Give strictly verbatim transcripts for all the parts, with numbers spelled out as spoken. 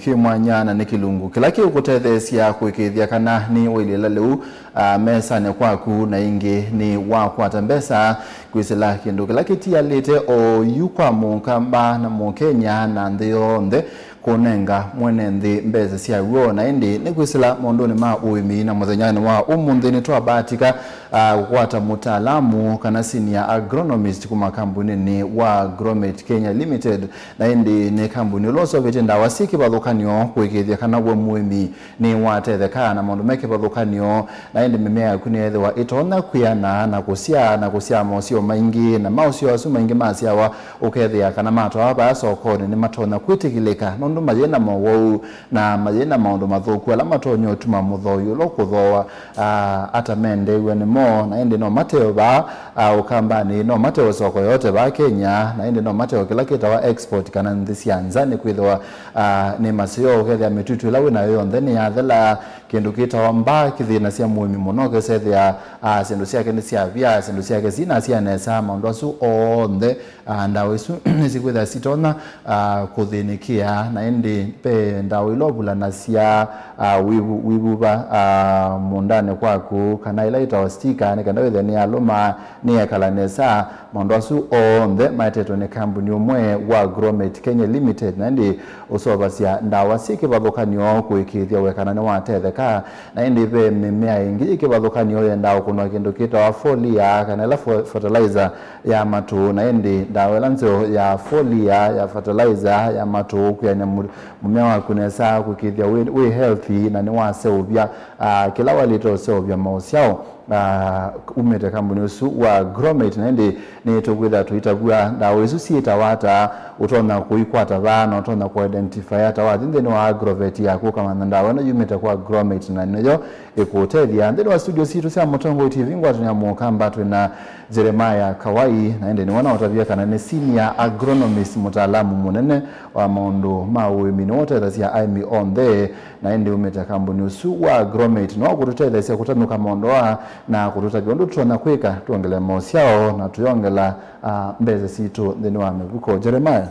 kĩ mwanya na nĩ kĩlungu kĩla kĩũkũtetheesya kũĩkĩĩthya kana nĩ wailĩĩla lĩu, ah, mesanĩ kwaku, na ĩngĩ nĩ wakwata mbesa kwĩsĩla kĩndũ kĩla kĩtialĩte oyu kwa Mũkamba na Mũkenya na nthĩ yonthe, kũnenga mwene nthĩ mbesa syaw'o, na ĩndĩ nĩ kwĩsĩla maũndũnĩ ma ũĩmi. Na mũthenyanĩ wa ũmũnthĩ nĩtwabatika, ah, kũkwata mũtaalamu kana senior agronomist kuma kambunĩnĩ wa Gromate Kenya Limited, na ĩndĩ nĩ kambuni ũla ũseũvĩtye ndawa syĩ kĩvathũkany'o kũĩkĩĩthya kana we mũĩmi nĩwatetheka na maũndũ me kĩvathũkany'o, na ĩndĩ mĩmea yaku nĩyethĩwa ĩtonya kwĩana na kũsyaa, na kũsyaa maũseo maingĩ, na maũseo asu maingĩ masyawa ũkethĩa kana matwawa vaa sokonĩ nĩmatonya kwĩtĩkĩlĩka nũndũ mayĩ na mowau na mayĩ na maũndũ mathũku ala matonya ũtuma mũthoi ũla ũkũthooa, ah, atamendeiwe nĩmo, na ĩndĩ no mateo vaa, ah, Ũkambanĩ, no mateo soko yote vaa Kenya, na ĩndĩ no mateo kĩla kĩtawa export kana nthĩ sya nza, nĩkwĩthĩwa, ah, nĩ maseo, ũkethĩa mĩtutu ĩla wĩ nayo yonthe nĩyathela, kĩndũ kĩtawa mbaa kĩthĩnasya mũĩmi mũno, ũkesethĩa, ah, syĩndũ syake nĩsyavya, syĩndũ syake sinasya nesa, maũndũ asu onthe, ah, ndawa isu nĩsikwĩthĩa sitonya, ah, kũthĩnĩkĩa, na ĩndĩ ve ndawa ila ũvulanasya, ah, wĩvu-, wĩvuva, ah, mũũndanĩ kwaku, kana ĩla ĩtawa sticker, nĩ kenda wĩthĩe nĩyalũma, nĩyekala nesa. Maũndũ asu onthe maetetwe nĩ kambuni ũmwe wa Gromate Kenya Limited, na ĩndĩ ũseũvasya ndawa syĩ kĩvathũkany'o kũĩkĩĩthya we kana nĩwatetheka. Na ĩndĩ ve mĩmea ĩngĩ yĩ kĩvathũkany'o yendaa ũkũnwa kĩndũ kĩtawa foliar, kana ĩla fo-, fertilizer ya matũ, na ĩndĩ ndawa ĩla nzeo ya foliar, ya fertilizer ya matũ, kwĩanĩa mũ-, mũmea waku nesa, kũĩkĩĩthya wĩ, wĩ healthy na nĩwaseũvya, ah, kĩla waĩlĩte ũseũvya maũsyao, ah, umĩte kambuni ũsu wa Gromate, na ĩndĩ nĩtũkwĩthĩa tũitavw'a ndawa isu syĩtawa ata, ũtonya kũikwata vaa, na ũtonya kũ-identify ata wathi nthĩnĩ wa agrovet yaku ũkamanya ndawa ĩno yumĩte kwa Gromate na nĩyo ĩkũũtethya. Nthĩnĩ wa studio sitũ sya Mũtongoi T V, ngwatanĩo ya Mũkamba, twĩ na Jeremiah Kawai, na ĩndĩ nĩwe naũtavya kana nĩ senior agronomist, mũtaalamu mũnene wa maũndũ ma ũĩmi, nĩwe ũtethasya aĩmi onthe, na ĩndĩ umĩte kambuni ũsu wa Gromate. No kũtũtetheesya kũtanũka maũndũ aa na kũtũtavya ũndũ tũtonya kwĩka twongele maũsyao na tũyongela, ah, mbesa sitũ nthĩnĩ wa mĩvuko. Jeremiah?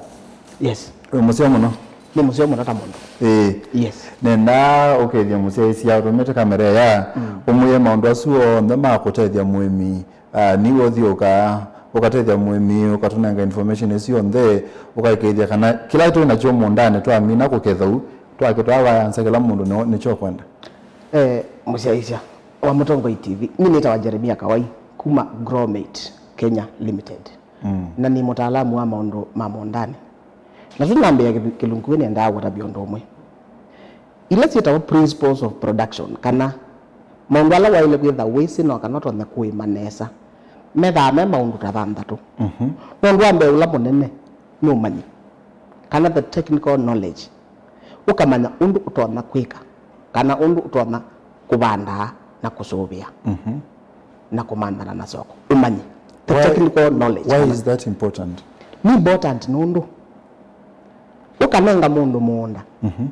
Yes. Wĩ mũseo mũno. Nĩ mũseo mũno ta mũndũ. Ĩĩ. Yes. Nenda ũkethye mũsyaĩĩsya ũtũmĩte kamera ĩya, mm, ũmwĩe maũndũ asu onthe ma kũtethya mũĩmi. Ah, nĩw'o ũthiũũkaa, ũkatethya mũĩmi, ũkatũnenga information ĩsu yonthe, ũkaĩkĩĩthya kana kĩla twĩ nakyo mũũndanĩ twamina kũketha u, twakĩtwaa vaa ya nza kĩla mũndũ nĩ, nĩkyo ũkwenda. Eh, mũsyaĩĩsya wa Mũtongoi T V, nĩ nĩtawa Jeremia Kawai kuma Gromate Kenya Limited. Mm. Na nĩ mũtaalamu wa maũndũ ma mũũndanĩ. Na tũnambĩĩa kĩlungu kĩu nĩendaa kũtavya ũndũ ũmwe. Ila syĩtawa principles of production, kana maũndũ ala waĩle kwĩtha wĩsĩ no kana ũtonya kũĩma nesa, methaa me maũndũ ta thanthatũ. Mhm. Maũndũ wa mbee ũla mũnene nĩ ũmanyi, kana the technical knowledge. Ũkamanya ũndũ ũtonya kwĩka, kana ũndũ ũtonya kũvandaa na kũsũvĩa, mhm, na kũmanthana na soko. Ũmanyi, the, why, technical knowledge, why kana is that important? Nĩ important nũndũ ũkanenga mũndũ mũũnda, mhm,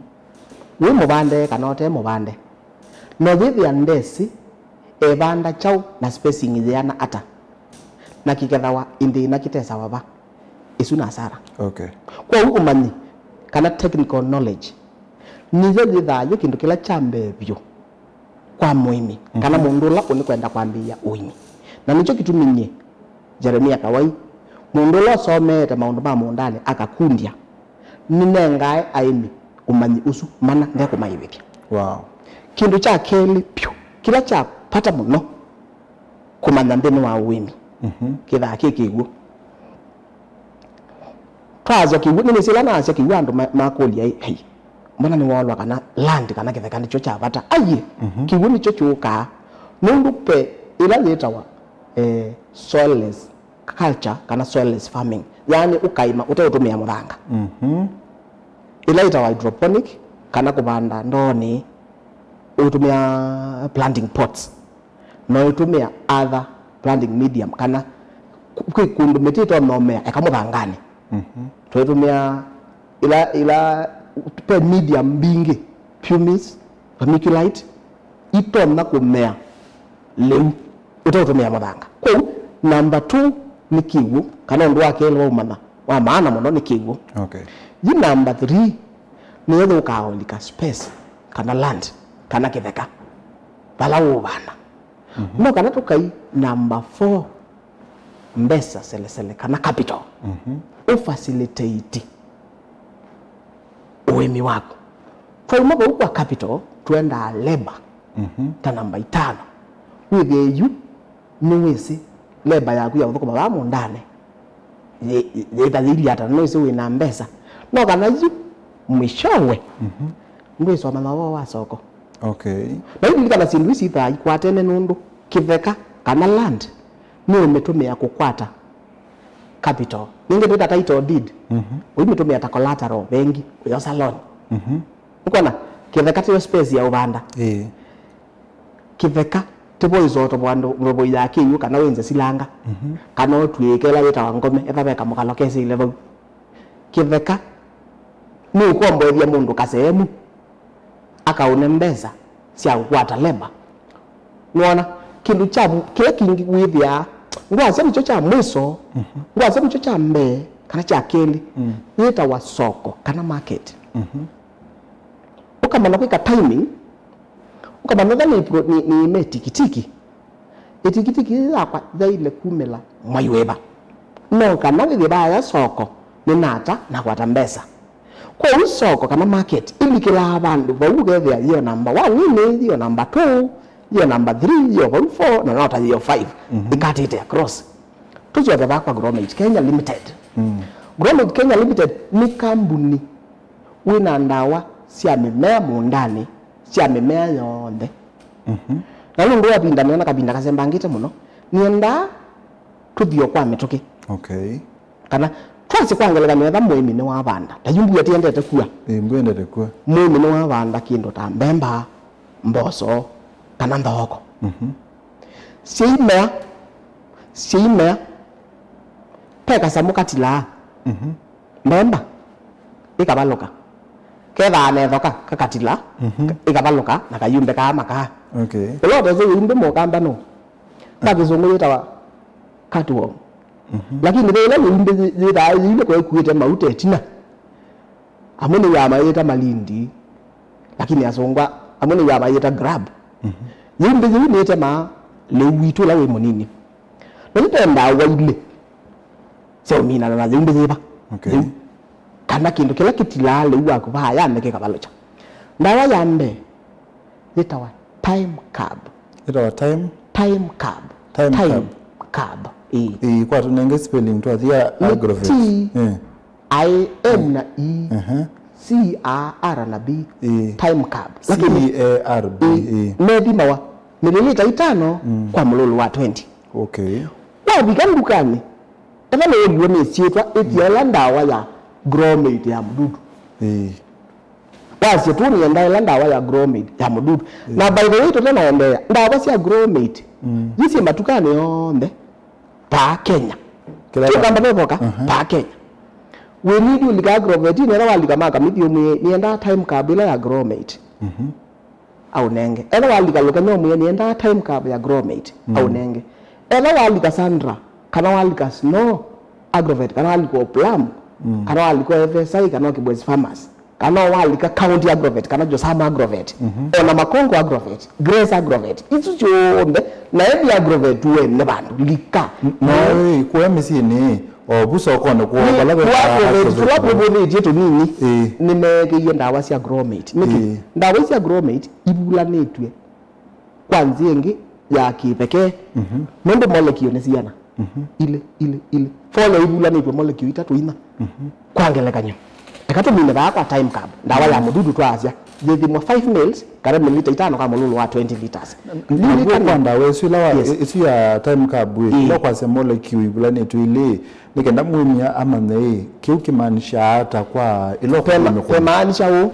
wĩ mũvande kana ũte mũvande, no yĩthĩa ndesĩ evanda kyaũ na spacing yĩana ata, na kĩkethawa ĩndĩ ĩna kĩtesawa va, ĩsu nĩ asara. Okay. Kwoou ũmanyi kana technical knowledge nĩyo yĩthaa yĩ kĩndũ kĩla kya mbee vyũ kwa mũĩmi, kana, mhm, mũndũ ũla ũnĩkwenda kwambĩĩa ũĩmi. Na nĩkyo kĩtumi nyie, Jeremia Kawai, mũndũ ũla ũsomeete maũndũ ma mũũndanĩ akakundya, nĩnengae aĩmi ũmanyi ũsu mana ndekũmaĩvĩthya. Wow. Kĩndũ kya kelĩ vyũ, kĩla kya vata mũno kũmanya nthĩnĩ wa ũĩmi, mhm, kĩthaa kĩ kĩw'ũ. Twaasya kĩw'ũ, nĩnĩsĩ ĩla naasya kĩw'ũ andũ ma-, makũlya, "Ei, mbona nĩwoolwa kana land kana kĩtheka nĩkyo kya vata?" Aiĩ, mhm, kĩw'ũ nĩkyo kyũkaa. Nũndũ ve ĩla yĩtawa, eh, soilless culture kana soilless farming, yaani ũkaĩma ũteũtũmĩa mũthanga. Mhm. Ĩla yĩtawa hydroponic kana kũvanda ndoonĩ ũitũmĩa planting pots. No ĩtũmĩa other planting medium, kana kwĩ kũndũ mĩtĩ ĩtonya ũmea eka mũthanganĩ. Mhm. Tũitũmĩa ila, ila, ve medium mbingĩ, pumice, vermiculite, itonya kũmea lĩu ũteũtũmĩa mũthanga. Kwoou, number two nĩ kĩw'ũ, kana ũndũ wa kelĩ wa ũmanya wa maana mũno nĩ kĩw'ũ. Okay. Yi number three, nĩyo yũkaa ũlika space, kana land, kana kĩtheka, vala ũũvanda. Mhm. No kana tũkai namba four, mbesa selesele, kana capital. Mhm. Ũfacilitate ũĩmi waku. Twauma vau kwa capital, twendaa labor. Mhm. Ta namba itano. Wĩthĩe yu nĩwĩsĩ labor yaku ya ũthũkũma vaa mũũndanĩ yĩ-, yĩta yĩilyĩ ata, nĩwĩsĩ wĩ na mbesa. No kana yu mwishowe, mhm, ndwĩsoma mawoo wa soko. Okay. Na ililikana syĩndũ isi ithaa ikwatene nũndũ kĩtheka kana land nĩũmĩtũmĩa kũkwata capital. Nĩngĩ twĩta title deed. Mhm. Ũimĩtũmĩa ta collateral vengi, ũyosa loan. Mhm. Ũkona, kĩtheka tiyo space ya ũvanda. Ĩĩ. Kĩtheka tivo ĩsoto vandũ mĩvoĩ ya kĩw'ũ kana wĩnze silanga. Mhm. Kana ũtw'ĩke ĩla yĩtawa ngome, etha ve kamũkalo kesĩile vau. Kĩtheka nĩũkomboethya mũndũ kaseemu, akaũne mbesa sya kũkwata labor. Nĩwona, kĩndũ kya, kĩla kĩngĩ wĩthĩaa, ngwasya nĩkyo kya mwiso, mhm, ngwasya nĩkyo kya mbee, kana kya kelĩ, mm, yĩtawa soko, kana market. Mhm. Ũkamanya kwĩka timing, ũkamanya etha nĩ pro-, nĩ, nĩĩme tikitiki. Ĩtikitiki yĩĩ yakwa yaĩle kumĩla mwai wĩva? No kana wĩthĩe vaaya soko, nĩnata nakwata mbesa. Kwoou soko kana market ĩlikĩlaa vandũ vau, ũkethĩa yĩo namba one ĩnĩ, yĩo namba two, yĩo namba three, yĩo vau four, na nota yĩo five, mhm, ĩkatĩte across. Tũsyoke vaa kwa Gromate Kenya Limited. Mm. Gromate Kenya Limited nĩ kambuni wĩ na ndawa sya mĩmea mũũndanĩ, sya mĩmea yonthe. Mhm. Na nũndũ wa ĩvinda nĩona kavinda kasembangĩte mũno, nĩendaa tũthi o kwa mĩtũkĩ. Okay. Kana twasye kwa ngelekany'o, etha mũĩmi nĩwavanda, ta yu mbua tiendete kua. Ĩĩ, mbua endete kua. Mũĩmi nĩwavanda kĩndũ ta mbemba, mboso, kana nthooko. Mhm. Syaimea, syaimea, ve kasamũ katilaa. Mhm. Mbemba ĩkavalũka. Kethaa nethoka kakatila, mhm, ĩkavalũka na kayumbe kaa makaa. Okay. Ũla ũtesĩ yumbe mũkamba nũ? Kwa kĩsũngũ yĩtawa cutworm. Mhm. Lakini ve ĩla yumbe yĩ-, yĩthaa yĩile kwa ĩkuĩte mauta ĩtina. Amwe nĩw'aa mayĩta malindi, lakini asũngwa amwe nĩw'aa mayĩta grub. Mhm. Yumbe yĩu nĩtemaa lĩu witũ ũla wĩ mũnini. Na yu ve ndawa ilĩ sya ũminana na yumbe yĩva. Okay. Yĩu. Kana kĩndũ kĩla kĩtilaa lĩu waku vaayane kĩkavalũkya. Ndawa ya mbee yĩtawa Time Curb. Yĩtawa time? Time Curb. Time Curb. Curb. Ĩĩ. Ĩĩ, kwa tũnenge spelling twathia. Nĩ Agrovet. T, eh, I, M na E, aha, C, A, R na B. Ĩĩ. Time Curb. Lakini C A R B, ĩĩ, ĩĩ, methimawa mililita itano, mm, kwa mũlũlũ wa twenty. Okay. Wavika ndukanĩ, etha nĩwũliwe nĩ syĩtwa, ĩtia ĩla ndawa ya Gromate ya mũdudu. Ĩĩ. Wasye tu nĩenda ĩla ndawa ya Gromate ya mũdudu. Ĩĩ. Na by the way, tũtenaendeea, ndawa sya Gromate, mm, yu syĩ matukanĩ onthe, paa Kenya. Kĩla ti ũkamba vevoka, aha, paa Kenya. Wĩnidi ũlika Agrovet, nĩenda walika ma Kamĩthi ũmwĩe, nĩendaa Time Curb ĩla ya Gromate. Mhm. Aũnenge. Etha walika Lũkenya ũmwĩe, nĩendaa Time Curb ya Gromate. Mm. Aũnenge. Etha walika Sandra, kana walika Snow Agrovet, kana walika o Plum, mm, kana walika o F S I, kana o Kibwezi Farmers, kana walika County Agrovet, kana Josama Agrovet, mhm, ona Makongo Agrovet, Grace Agrovet, isu syonthe, na ethĩ Agrovet wene vandũ, lika. No, ĩ, kũya mĩsyĩnĩ, o vu sokonĩ kwoo, vala ve Agrovet tũla tũvũthĩtye tũnini, ĩ, nĩmeekĩie ndawa sya Gromate. Nĩkĩ? Ĩ. Ndawa isu sya Gromate ivulanĩtw'e kwa nzĩa ĩngĩ ya kĩvekee, mhm, nũndũ molekiũ nĩ siana. Mhm. Ilĩ, ilĩ, ilĩ. Fole ivulanĩtw'e molekiũ itatũ inya. Mhm. Kwa ngelekany'o, eka tũmine vaa kwa Time Curb, ndawa ya, mm, mũdudu twaasya, yĩthimwa five mils, kana mililita itano ka mũlũlũ wa twenty liters. Naguo kwa ndawa ĩsu ĩla wa, yes, ĩ-, ĩsu ya Time Curb ĩ, ĩ, ĩla kwasya molekiũ ivulanĩtw'e ilĩ, nĩ kenda mũĩmi amanye ĩ, kĩu kĩmaanishaa ata kwa ĩla ũkũmĩkũna? Kwĩmaanisha ũũ,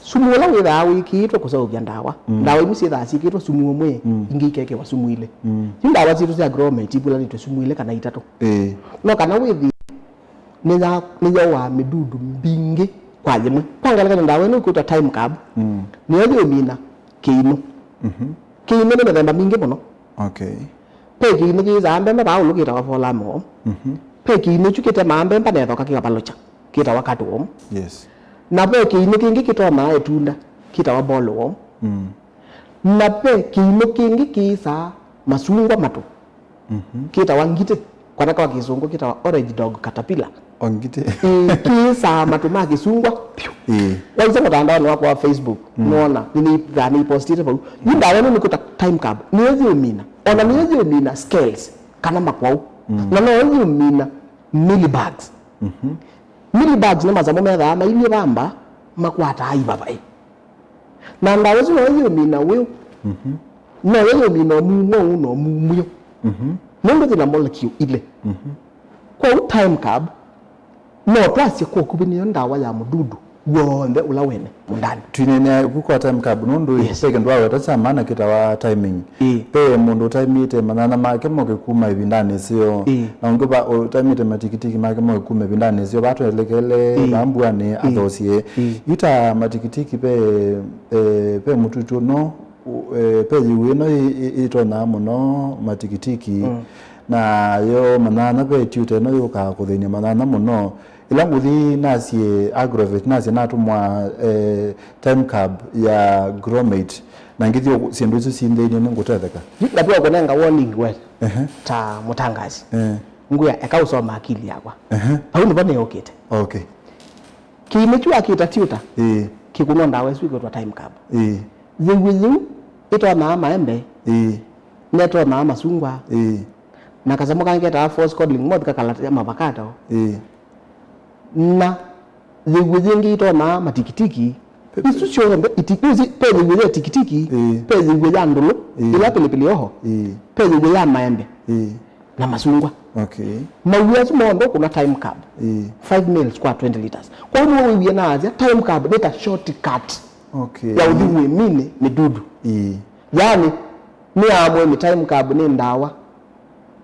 sumu ũla wĩthaa wĩkĩĩtwe kũseũvya ndawa. Mm. Ndawa imwe syĩthaa syĩkĩĩtwe sumu ũmwe, mm, ingĩ ikekĩwa sumu ilĩ. Mm. Yu ndawa sitũ sya Gromate ivulanĩtw'e sumu ilĩ kana itatũ. Ĩĩ. No kana wĩthĩe nĩya-, nĩyoaa mĩdudu mbingĩ kwa yĩmwe. Kwa ngelekany'o, ndawa ĩno ĩkwĩtwa Time Curb, mm, nĩyo yĩũmina kĩinũ. Mhm. Kĩinũ nĩ mĩthemba mingĩ mũno. Okay. Ve kĩinũ kĩĩsaa mbemba vaa ũlũ kĩtawa fall armyworm. Mhm. Ve kĩinũ kyu kĩtemaa mbemba na ĩthoka kĩkavalũkya, kĩtawa cutworm. Yes. Na ve kĩimũ kĩngĩ kĩtonaa ĩtunda kĩtawa bollworm. Mm. Na ve kĩimũ kĩngĩ kĩĩsaa masungwa matũ, mhm, kĩtawa ngitĩ, kana kwa Kĩsũngũ kĩtawa orange dog caterpillar. O ngitĩ. Ĩĩ, kĩĩsaa matũ ma kĩsungwa. Ĩĩ. Waisa mũtandaonĩ wakwa wa Facebook, mm, nĩwona, nĩnĩthaa nĩipostĩte vau. Yu ndawa ĩno nĩkwĩtwa Time Curb. Nĩyo yĩũmina. Ona nĩyo yĩũmina scales, kana makwaũ. Mm. Na noyo yĩũmina mealybugs. Mhm. Mealybugs nĩ masamũ methaa mailyĩ vamba, makwataa ivavaĩ. Na ndawa ĩsu noyo yĩũmina wĩũ. Mhm. Noyo yĩũmina ũmumũ ũũ na ũmumũ ũũ. Mhm. Nũndũ yĩna molecule ilĩ. Mhm. Kwoou Time Curb, no twasye kwa ũkuvĩ nĩyo ndawa ya mũdudu w'onthe ũla wene mũndani. Twineenea vu kwa Time Curb nũndũ, yes, ve kĩndũ waweta kya maana kĩtawa timing. Ĩĩ. Ve mũndũ ũtaimĩte manyanya make moke kuma ĩvindanĩ ĩseo, ĩĩ, na ũngĩ va ũtaimĩte matikitiki make moke kuma ĩvindanĩ ĩseo, vaa twelekele, ĩĩ, vaa mbuanĩ, ĩĩ, athosie. Ĩĩ. Yu ta matikitiki ve, eh, ve mũtutu ũno, u-, eh, ve yĩu ĩno ĩ-, ĩ-, ĩtonyaa mũno matikitiki. Mm. Na yo manyanya ve tiuta ĩno yũkaa kũthĩny'a manyanya mũno. Ĩla ngũthi nasye Agrovet, nasye natũmwa, eh, Time Curb ya Gromate, na ngĩthi ũ-, syĩndũ isu sinthĩnie nĩngũtetheka. Yu ngatiwa kũnenga warning we, ehe, ta mũtangaasi. Eh. Ngwĩa, eka ũsoma akili yakwa. Ehe. Vau nĩvo nĩũkĩte. Okay. Kĩimũ kyu akĩta tiuta, ĩĩ, kĩkũnwa ndawa ĩsu ĩkwĩtwa Time Curb. Ĩĩ. Yĩw'ĩ yĩu ĩtonaa maembe, ĩĩ, netonaa masungwa, ĩĩ, na kasamũ kangĩ ketawa false codling moth kakalatia mavakato. Ĩĩ. Na yĩw'ĩ yĩngĩ itonaa matikitiki. Pe-, isu syonthe iti-, isu, ve yĩw'ĩ ya tikitiki, ĩĩ, ve yĩw'ĩ ya ndũlũ, ĩĩ, ĩla pilipili hoho, ĩĩ, ve yĩw'ĩ ya maembe, ĩĩ, na masungwa. Okay. Maw'ĩ asu monthe ũkũna Time Curb. Ĩĩ. Five mils kwa twenty liters. Kwoou nĩwe wĩwie naasya Time Curb nĩ ta shortcut, okay, ya ũthi wĩminĩ mĩdudu. Ĩĩ. Yaani, nĩ amwe nĩ Time Curb nĩ ndawa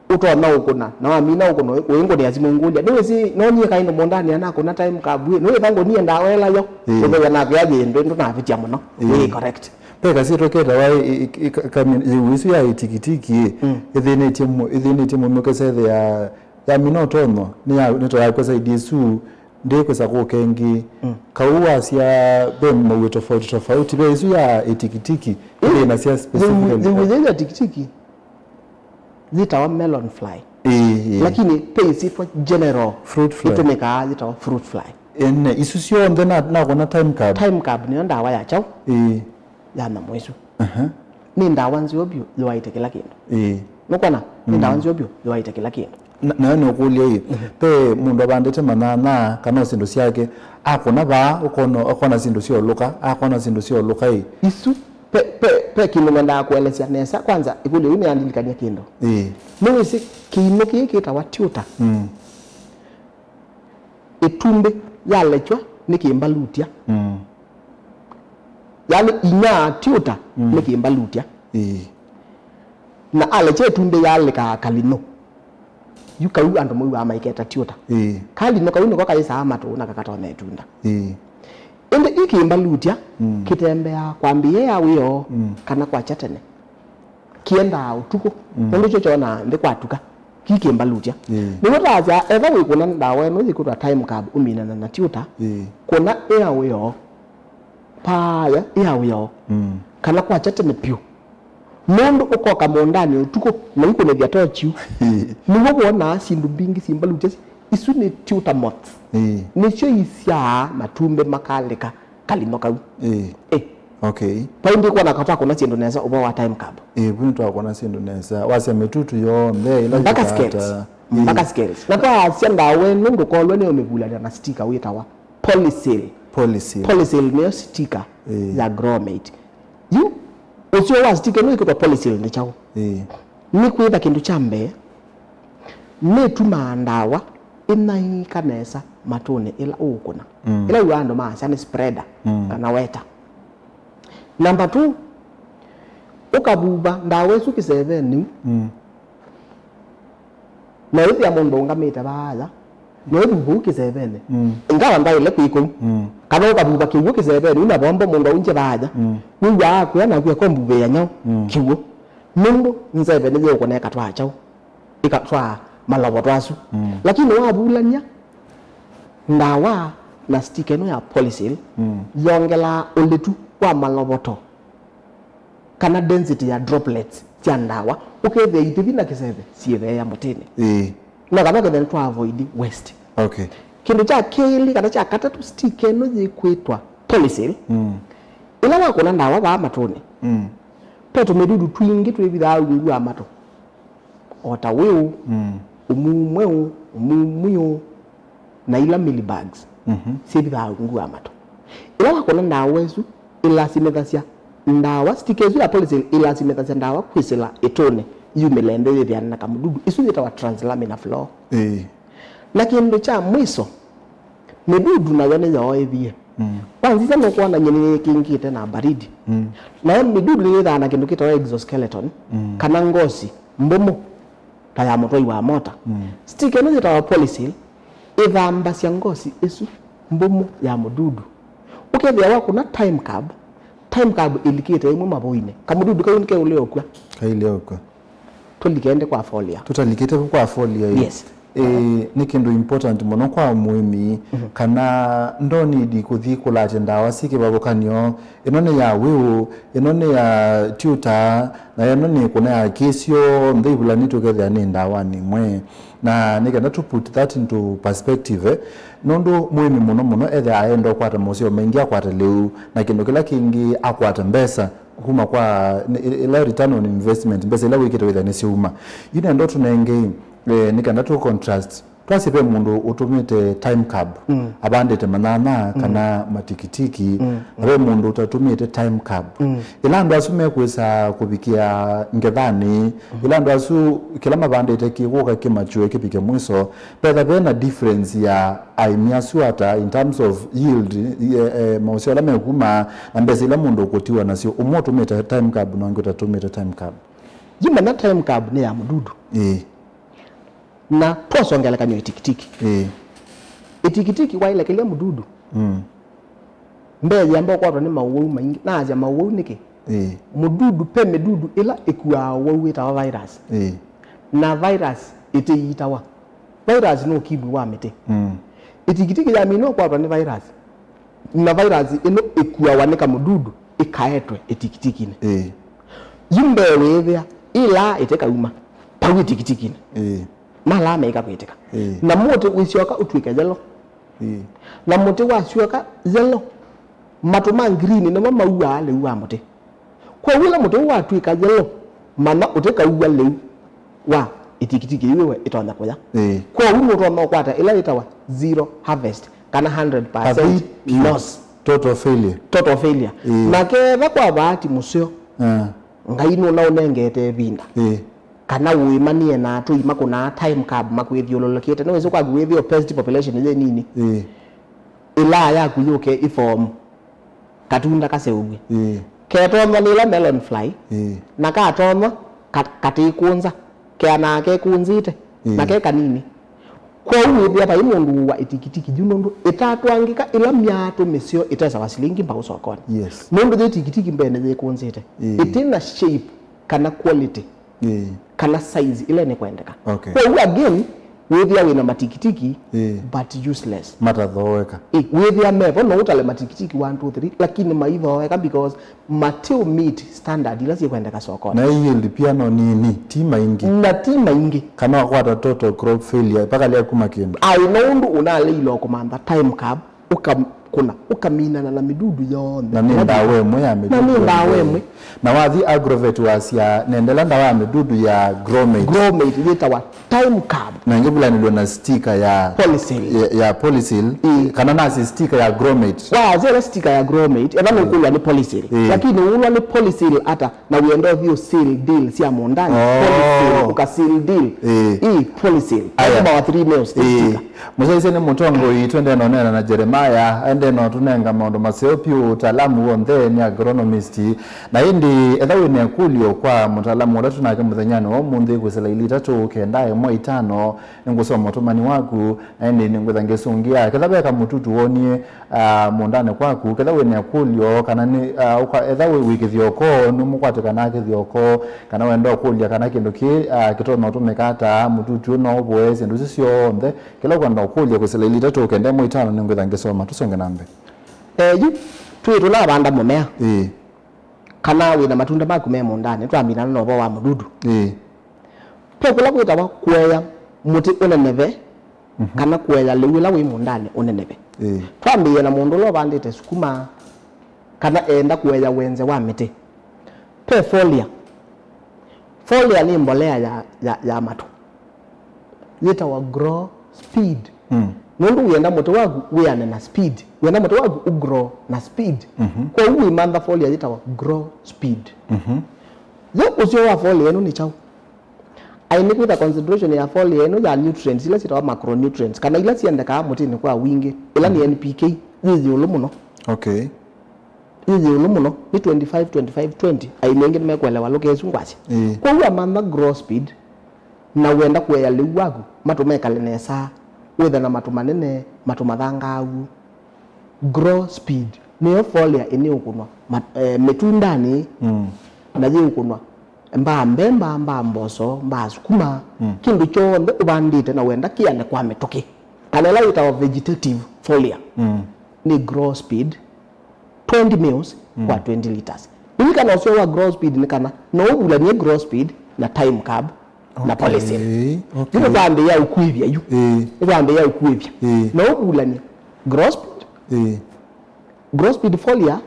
ũtonya ũkũna, na wamina ũkũna, ũingũnĩa simũ ngũlya, nĩwĩsĩ nonyie kaĩ mũũndanĩ anakũna Time Curb ĩ, nĩwĩtha ngũnie ndawa ĩla yo, ĩĩ, ũthew'a nakwĩa yĩ ndũ, ndũnavĩtya mũno. Ĩĩ. Wĩ correct. Ve kasyĩtwa ketawa ĩ-, ĩ-, ĩ-, ka-, kami-, yĩu ĩsu ya ĩtikitiki ĩ, mm, ĩthĩnĩtye mũ-, ĩthĩnĩtye mũmwe ũkesethĩa yamina ũtonyo, nĩ ya-, nĩtwayakw'a saidi ĩsu, ndĩkwĩsa kũka ĩngĩ. Mm. Kau wasya ve maw'ĩ tofauti tofauti, ve ĩsu ya ĩtikitiki, ĩ, ĩthĩnasya specifically. Yĩu, yĩu ya tikitiki yĩtawa melon fly. Ĩĩ, ĩĩ. Lakini ve ĩsyĩtwa general, fruit fly, ĩtũmĩkaa yĩtawa fruit fly. Ene, isu syonthe na-, nakona Time Curb. Time Curb nĩyo ndawa ya kyaũ? Ĩĩ. Ya nyamũ isu. Aha. Nĩ ndawa nzeo vyũ yũaĩte kĩla kĩndũ. Ĩĩ. Nũkwona? Nĩ ndawa, mm, nzeo vyũ yũaĩte kĩla kĩndũ. Na, nayo nĩũkũlya ĩ, mhm, ve mũndũ avandĩte manyanya kana o syĩndũ syake, akũna vaa, ũkona, ũkona syĩndũ syaũlũka, akona syĩndũ syaũlũka ĩ. Isu, ve, ve, ve kĩndũ ngendaa kũelesya nesa. Kwanza, ĩkũlyo yĩu nĩyandilikany'a kĩndũ. Ĩĩ. Nĩwĩsĩ kĩimũ kĩĩ kĩtawa tiuta? Mm. Ĩtumbĩ yalekywa nĩ kĩmbalutya. Mm. Yaani inya tiuta, mm, nĩ kĩmbalutya. Ĩĩ. Na alekya ĩtumbĩ yalĩkaa kalinũ. Yu kau andũ maw'aa maiketa tiuta. Ĩĩ. Kalinũ kau nĩko kaĩsaa matũ na kakatonya ĩtunda. Ĩĩ. Ĩndĩ ĩ kĩmbalutya, mm, kĩtembeaa kwambĩĩa ya wĩoo, mm, kana kwakya tene. Kĩendaa ũtukũ. Mm. Nũndũ kyo kyonaa nthĩ kwatuka. Kĩkĩmbalutya. Ĩĩ. Nĩw'o taasya, etha wĩkũna ndawa ĩno yĩkwĩtwa Time Curb ũminana na tiuta, ĩĩ, kũna ĩya wĩoo. Paaya ĩya wĩoo. Mm. Kana kwakya tene vyũ. Nũndũ ũkoka mũũndanĩ ũtukũ na ikũnĩthya tochi yu. Ĩĩ. Nĩw'o wonaa syĩndũ mbingĩ syĩmbalutya. Isu nĩ tiuta moths. Ĩĩ. Nĩsyo isyaa matumbĩ makalĩka kalinũ kau. Ĩĩ. Ĩ. Okay. Vau ndikwona ka twakũna syĩndũ nesa ũvoo wa Time Curb. Ĩĩ, vu nĩtwakũna syĩndũ nesa. Wasya mĩtutu yonthe ĩla mpaka yĩkata scales. Ĩĩ. Mpaka scales. Na twasya ndawa ĩno ndũkolwe nĩ ũmĩvulany'a na sticker wĩtawa Polyseal. Polyseal. Polyseal nĩyo sticker, ĩĩ, ya Gromate. Yu, ũseo wa sticker ĩno ĩkwĩtwa Polyseal nĩ kyaũ? Ĩĩ. Nĩ kwĩtha kĩndũ kya mbee, nĩtumaa ndawa ĩnaĩka nesa matũnĩ ĩla ũũkũna. Mm. Ĩla wĩw'aa andũ maasya nĩ spreader, mm, kana weta. Namba two, ũkavuva ndawa ĩsu kĩsevenĩ, mm, na wĩthĩa mũndũ ũngamĩte vaaya, na ũvuva ũu kĩsevenĩ. Mm. Ingawa ndaĩle kwĩ kũu. Mm. Kana ũkavuva kĩw'ũ kĩsevenĩ, una vombo mũndũ aunje vaaya. Mm. Wĩw'aa akwĩa naku eko mbuvĩĩa nyaũ, mm, kĩw'ũ. Nũndũ nzeve nĩyĩũkũneka twa kyaũ, ĩkatwaa malovoto asu. Mm. Lakini wavulany'a ndawa Na sticker ĩno ya Polysil mm. yongelaa ũlitu wa malovoto kana density ya droplets sya ndawa, ũkethĩa itĩthi na kĩseve syĩtheea mũtĩnĩ. Ĩĩ. Na kana ũkethĩa nĩtwa avoid waste. Okay. Kĩndũ kya kelĩ kana kya katatũ, sticker ĩno yĩkwĩtwa Polysil. Mm. Ĩla wakũna ndawa vaa matũnĩ, mm. ve tũmĩdudu twingĩ twĩvithaa ungu wa matũ. O ta wĩũ, mm. ũmuu mweũ, ũmuu mwiũ, na ila mealybugs mhm. syĩvithaa ungu wa matũ. Ĩla wakũna ndawa ĩsu, ĩlasimĩthasya ndawa, sticker ĩsu ya Polysil ĩlasimĩthasya ndawa kwĩsĩla ĩtũnĩ yumĩle nthĩ yĩthĩane na kamũdudu. Ĩsu yĩtawa translaminar flow. Ĩĩ. Na kĩndũ kya mwiso, mĩdudu nayo nĩyooĩvie. Mm. Kwanzisya nũkwona nyie nĩyĩkĩngĩte na baridi. Mm. Nayo mĩdudu nĩyĩthaa na kĩndũ kĩtawa exoskeleton, mm. kana ngosi mbũmũ, ta ya mũtwai wa mota. Mm. Sticker ĩno yĩtawa Polysil ĩthambasya ngosi ĩsu mbũmũ ya mũdudu. Ũkethĩa wakũna time curb, time curb ĩlikĩte ĩmwe mavũinĩ. Kamũdudu kau nĩkeũlea ũkw'a. Kailea ũkw'a. Tũlike ĩndĩ kwa folia. Tũtalikĩte kwa folia ĩ. Yes. Ĩ, nĩ kĩndũ important mũno kwa mũĩmi, mhm. kana ndonidi kũthi kũlatya ndawa syĩ kĩvathũkanyo. Ĩno nĩ ya wĩũ, ĩno nĩ ya tuta, na ĩno nĩ kũna ya kĩsyo, nthe ivulanĩtwe ũkethĩa nĩ ndawanĩ ĩmwe. Na nĩ kenda to put that into perspective, eh, nũndũ mũĩmi mũno mũno ethĩa aenda ũkwata moseo maingĩ, akwata lĩu, na kĩndũ kĩla kĩngĩ akwata mbesa kuma kwa ĩ-, ĩla return on investment, mbesa ila wĩkĩte wĩthĩa nĩsyauma. Yu nenda ũtũnenge, eh, nĩ kenda tũ contrast. Twasye ve mũndũ ũtũmĩte time curb, mm. avandĩte manyanya mm. kana matikitiki, mm. na ve mũndũ ũtatũmĩte time curb. Mm. Ĩla andũ asu mekwĩsa kũvikĩa ngethanĩ, mm. ĩla andũ asu kĩla mavandĩte kĩkũka kĩmachue kĩvike mwiso, vetha vena difference ya aĩmi asu ata in terms of yield, eh, eh, maũseo ala mekuma na mbesa ila mũndũ ũkũtiwa nasyo, ũmwe ũtũmĩte time curb na ũngĩ ũtatũmĩte time curb? Yu mana time curb nĩ ya mũdudu. Ĩĩ. Na twasya ngelekany'o ĩtikitiki. Ĩĩ. Ĩtikitiki waĩlekelya mũdudu. Mm. Mbee yamba ũkwatwa nĩ maũwau maingĩ. Naasya maũwau nĩkĩ? Ĩĩ. Mũdudu, pe mĩdudu ĩla ĩkuaa ũwau wĩtawa virus. Ĩĩ. Na virus ĩtĩiitawa. Virus nĩ ũkimwi wa mĩtĩ. Mm. Ĩtikitiki yamina ũkwatwa nĩ virus, na virus ĩno ĩkuawa nĩ kamũdudu ĩkaetwe ĩtikitikinĩ. Ĩĩ. Yu mbee wĩĩthĩa ĩlaa ĩtĩkauma pau ĩtikitikinĩ. Ĩĩ. Malaa meĩka kwĩtĩka. Ĩĩ. Na mũtĩ ũisyoka ũtw'ĩke yellow. Ĩĩ. Na mũtĩ wasyoka yellow, matũ ma green nĩmo mauaa lĩu wa mũtĩ. Kwoou ĩla mũtĩ ũũ watw'ĩka yellow, mana ũtĩkaua lĩu wa ĩtikitiki yĩu ĩwe ĩtonya kũya. Ĩĩ. Kwoou nũtonya ũkwata ĩla yĩtawa zero harvest, kana hundred percent loss. Total failure. Total failure. Ĩĩ. Na ketha kwa vaati mũseo, ah. Ngai nũnaũnengete ĩvinda. Ĩĩ. Kana ũĩma nĩenaa tũima kũnaa time curb makwĩthyũlũlũkĩte. Nĩwĩsĩ kwaku wĩthĩo pest population yĩ nini. Ĩĩ. Ĩlaa yaku yũke ĩform katunda kaseũvw'e. Ĩĩ. Ketonywa nĩ ĩla melon fly, ĩĩ. Na katonywa ka-, katĩkũnza, keanaa kekũnzĩte, ĩĩ. Na ke kanini. Kwoou wĩthĩa vai mũndũ ũwa ĩtikitiki yu nũndũ ĩtatwangĩka ĩla myatũ mĩseo ĩtesawa silingi mbau sokonĩ. Yes. Nũndũ yĩ tikitiki mbee nĩyĩkũnzĩte. Ĩĩ. Ĩtĩ na shape kana quality. Ĩĩ. Kana size ĩla nĩkwendeka. Okay. Kwoou again, wĩthĩa wĩna matikitiki, ĩĩ. But useless. Matathoeka. Ĩ, wĩthĩa mevo, no ũtale matikitiki one, two, three, lakini maithoeka because matiũ meet standard ila syĩkwendeka sokonĩ. Na yield pia no nini, ti maingĩ. Na ti maingĩ. Kana wakwata total crop failure, mpaka lya kuma kĩndũ. Ai, no ũndũ ũnaleile kũmantha time curb, ũkakũna, ũkaminana na mĩdudu yonthe. Na nĩ ndawa ĩmwe ya mĩdudu. Na nĩ ndawa ĩmwe. Na wathi Agrovet wasya, nendela ndawa ya mĩdudu ya Gromate. Gromate yĩtawa time curb. Na ĩngĩ vulanĩlwe na sticker ya Polysil. Ya, ya Polysil. Ĩĩ. Kana nasi sticker ya Gromate. Waasya ĩla sticker ya Gromate, ethwa nũkũlwa nĩ Polysil. Ĩĩ. Lakini ũlwa nĩ Polysil ata? Na wĩenda ũthi ũ seal deal sya mũũndanĩ. Oh. Polysil, ũka seal deal. Ĩĩ. Ĩĩ, Polysil. Aya. Lazima wa three mils, ĩĩ. Sticker. Mũsyaĩĩsye nĩ mũtongoi, twendee na ũneena na Jeremiah, aendee na ũtũnenga maũndũ maseo pyũ, ũtaalamu w'onthe nĩ agronomist. Na ĩndĩ, etha wĩ na ĩkũlyo kwa mũtaalamu ũla twĩ nake mũthenyanĩ wa ũmũnthĩ, kwĩsĩla ilĩ itatũ, kenda, ĩmwe, itano, nĩngũsoma ũtũmani waku, na ĩndĩ nĩngwĩtha ngĩsũngĩa. Ketha ve kamũtutu wonie, ah, mũũndanĩ kwaku, ketha wĩ na ĩkũlyo, kana nĩ, ah, ũka-, etha wĩ, wĩ kĩthyoko, nũmũkwatĩkanaa kĩthyoko, kana wenda ũkũlya kana kĩndũ kĩ, ah, kĩtonya ũtũmĩka ata, mũtutu ũno ũvoe, syĩndũ isu syonthe, kĩla Kwenda ũkũlya kwĩsĩla ilita tũkenda ĩmwe itano nĩngwĩtha ngĩsoma. Tũsonge na mbee. Eh, yu, twĩ tũnavanda mũmea. Ĩĩ. Kana wĩ na matunda maku me mũũndanĩ, twambinana na ũvoo wa mũdudu. Ĩĩ. Ve kũla kwĩtawa kũea mũtĩ ũneneve, mhm, kana kũea lĩu ĩla wĩ mũũndanĩ ũneneve. Ĩĩ. Twambĩĩe na mũndũ ũla ũvandĩte sukuma, kana eenda kũea wenze wa mĩtĩ. Ve foliar. Foliar nĩ mbolea ya, ya, ya matũ. Yĩtawa grow speed. Mm. Nũndũ wĩenda mũtĩ waku wĩane na speed. Wĩenda mũtĩ waku ũgrow na speed. Mhm. Kwoou wĩmantha foliar yĩtawa grow speed. Mhm. Yo ũseo wa foliar ĩno nĩ kyaũ? Aĩ nĩ kwĩtha concentration ya foliar ĩno ya nutrients, ila syĩtawa macronutrients, kana ila siendekaa mũtĩnĩ kwa wingĩ, ĩla nĩ, mhm, N P K, yĩ ĩũlũ mũno. Okay. Yĩ ĩũlũ mũno, nĩ twenty-five, twenty-five, twenty. Aĩmi aingĩ nĩmekũelewa lũka ĩsu ngwasya. Ĩĩ. Kwoou amantha grow speed, na wenda kũea lĩu waku, matũ mekale nesa, wĩthe na matũ manene, matũ mathangaavu. Grow speed nĩyo foliar ĩnĩũkũnwa ma-, eh, mĩtundanĩ, mm, na yĩũkũnwa mbaa mbemba, mbaa mboso, mbaa sukuma, mm, kĩndũ kyonthe ũvandĩte na wenda kĩane kwa mĩtũkĩ. Kana ĩla yĩtawa vegetative foliar, mm, nĩ grow speed twenty mils, mm, kwa twenty liters. Lilikana ũseo wa grow speed nĩ kana no ũvulany'e grow speed na time carb na, okay, polysil. Okay. Yu nĩtwambĩĩa ũkuĩvya yu. Ĩĩ. Nĩtwambĩĩa ũkuĩvya. Ĩĩ. No ũvulany'e grow speed, ĩĩ, grow speed foliar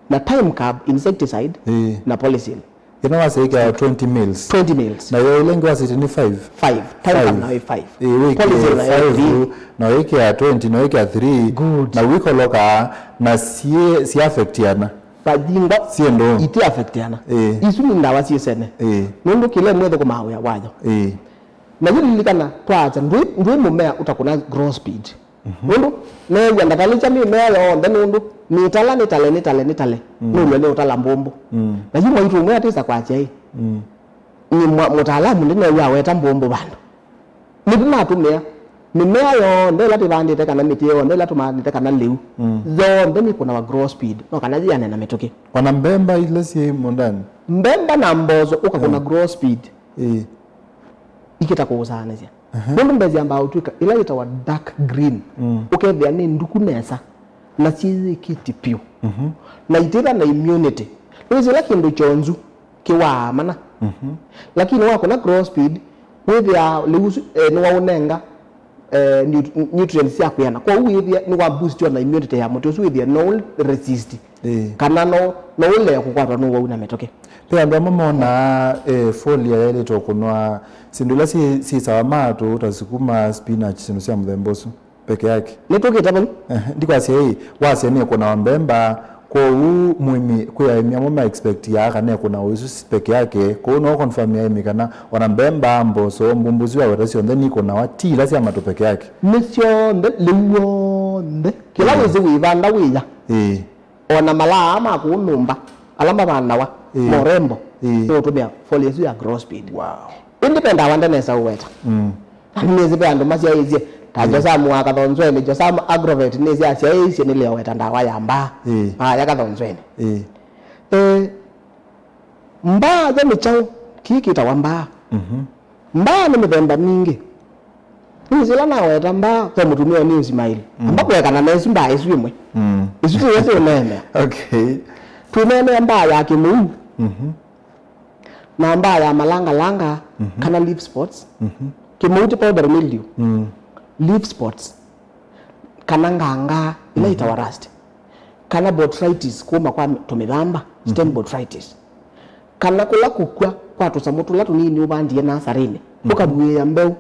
na time carb insecticide, ĩĩ, na polysil. Ĩno wasya ĩkĩa twenty mils. Twenty mils. Na yo ĩla ĩngĩ wasya nĩ five. Five. Time carb nayo ĩ five. Ĩĩ, wĩkĩe polysil nayo ĩ five, three. Na wĩkĩa twenty, na wĩkĩa three. Good. Na wĩkoloka na siĩ, si affectiana. Vathingwa. Syĩ ndũũ. Iti affectiana. Ĩĩ. Isu nĩ ndawa syĩ sene. Ĩĩ. Nũndũ kĩla ĩmwe ĩthũkũmaa wĩa wayo. Ĩĩ. Na yu lilikana, twaasya ndwĩ, ndwĩ mũmea ũtakũna grow speed. Mhm. Nũndũ neew'a ndatalĩkya mĩmea yonthe nũndũ nĩtala, nĩtale, nĩtale, nĩtale. Mm. Nũlwe nĩ ũtala mbũmbũ. Mm. Na yu mwaitũ ũmwe atĩsa kwasya ĩ, mm, nĩ mwa-, mũtaalamu ndĩneew'a aweta mbũmbũ vandũ. Nĩtũnatũmĩa mĩmea yonthe ĩla tũvandĩte, kana mĩtĩ yonthe ĩla tũvandĩte, kana lĩu, mm, yonthe nĩkũnawa grow speed, no kana yĩane na mĩtũkĩ. Ona mbemba ila syĩ mũũndanĩ? Mbemba na mboso ũkakũna, mm, grow speed. Ĩĩ. Ikĩta kũũsaanĩsya. Aha. Nũndũ mbee syambaa ũtw'ĩka ĩla yĩtawa dark green. Mm. Ũkethĩa nĩ nduku nesa, na syĩyĩkĩte vyũ. Mhm. Na itĩtha na immunity. Nĩwĩsĩ ĩla kĩndũ kyonzu kĩwaa mana. Mhm. Lakini wakũna grow speed, wĩthĩaa lĩu ũsu, eh, nĩwaũnenga, eh, nut-, nutrients sya kwĩana. Kwoou wĩthĩa nĩwa boost ona immunity ya mũtĩ ũsu, wĩthĩa no ũ resist. Ĩĩ. Kana no, no ũlee kũkwatwa nĩ ũwau na mĩtũkĩ. Ve andũ amwe monaa, eh, foliar yaĩlĩte ũkũnwa syĩndũ ila syĩ-, syĩsawa matũ ta sukuma, spinach, syĩndũ sya mũthemba ũsu peke yake. Nĩtũkĩte vau. Ehe, ndikwasya ĩ, wasya nĩkũnawa mbemba, kwoou mũĩmi, kwĩ aĩmi amwe ma expectiaa kana ĩkũnawa isu peke yake, kwoou no confirm aĩmi kana ona mbemba, mboso, mbumbusi waweta syonthe nikũnawa, ti ila sya matũ peke yake. Nĩ syonthe, lĩu w'onthe. Kĩla, ĩĩ, wĩsĩ wĩvanda wĩya. Ĩĩ. Ona malaa ma kũũ nyũmba, ala mavandawa, ĩĩ, morembo, ĩĩ, nũũtũmĩa foliar ĩsu ya grow speed. Wow. Ĩndĩ ve ndawa ndanesa ũweta. Mm. Na nĩnĩsĩ ve andũ masyaĩĩsye, ta, ĩĩ, Josamu wa Kathonzweni, Josamu Agrovet, nĩsĩ asyaĩĩsye nĩlĩoweta ndawa ya mbaa. Ĩĩ. Aya Kathonzweni. Ĩĩ. Eh, mbaa yo nĩ kyaũ? Kĩĩ kĩtawa mbaa? Mhm. Mbaa nĩ mĩthemba mingĩ. Nĩwĩsĩ ĩla naweta mbaa, ve mũtumĩa ũnĩ Ismail. Mm. Amba kũekana na ĩsu mbaa ĩsu ĩmwe. Mm. Ĩsu tĩyo tũũneenea. Okay. Tũneenea mbaa ya kĩmũu. Mhm. Na mbaa ya malangalanga, mhm, kana leaf spots. Mhm. Kĩmũu ti powdery mildew. Mm. Leaf spots. Kana nganga, ĩla, mhm, ĩtawa rust. Kana botrytis, kũũma kwa tũmĩthamba, stem, mhm, botrytis. Kana kũla kũkw'a kwa tũsamũ tũla tũnini ũvandie nasarĩnĩ, mm, ũkavuĩĩa mbeũ,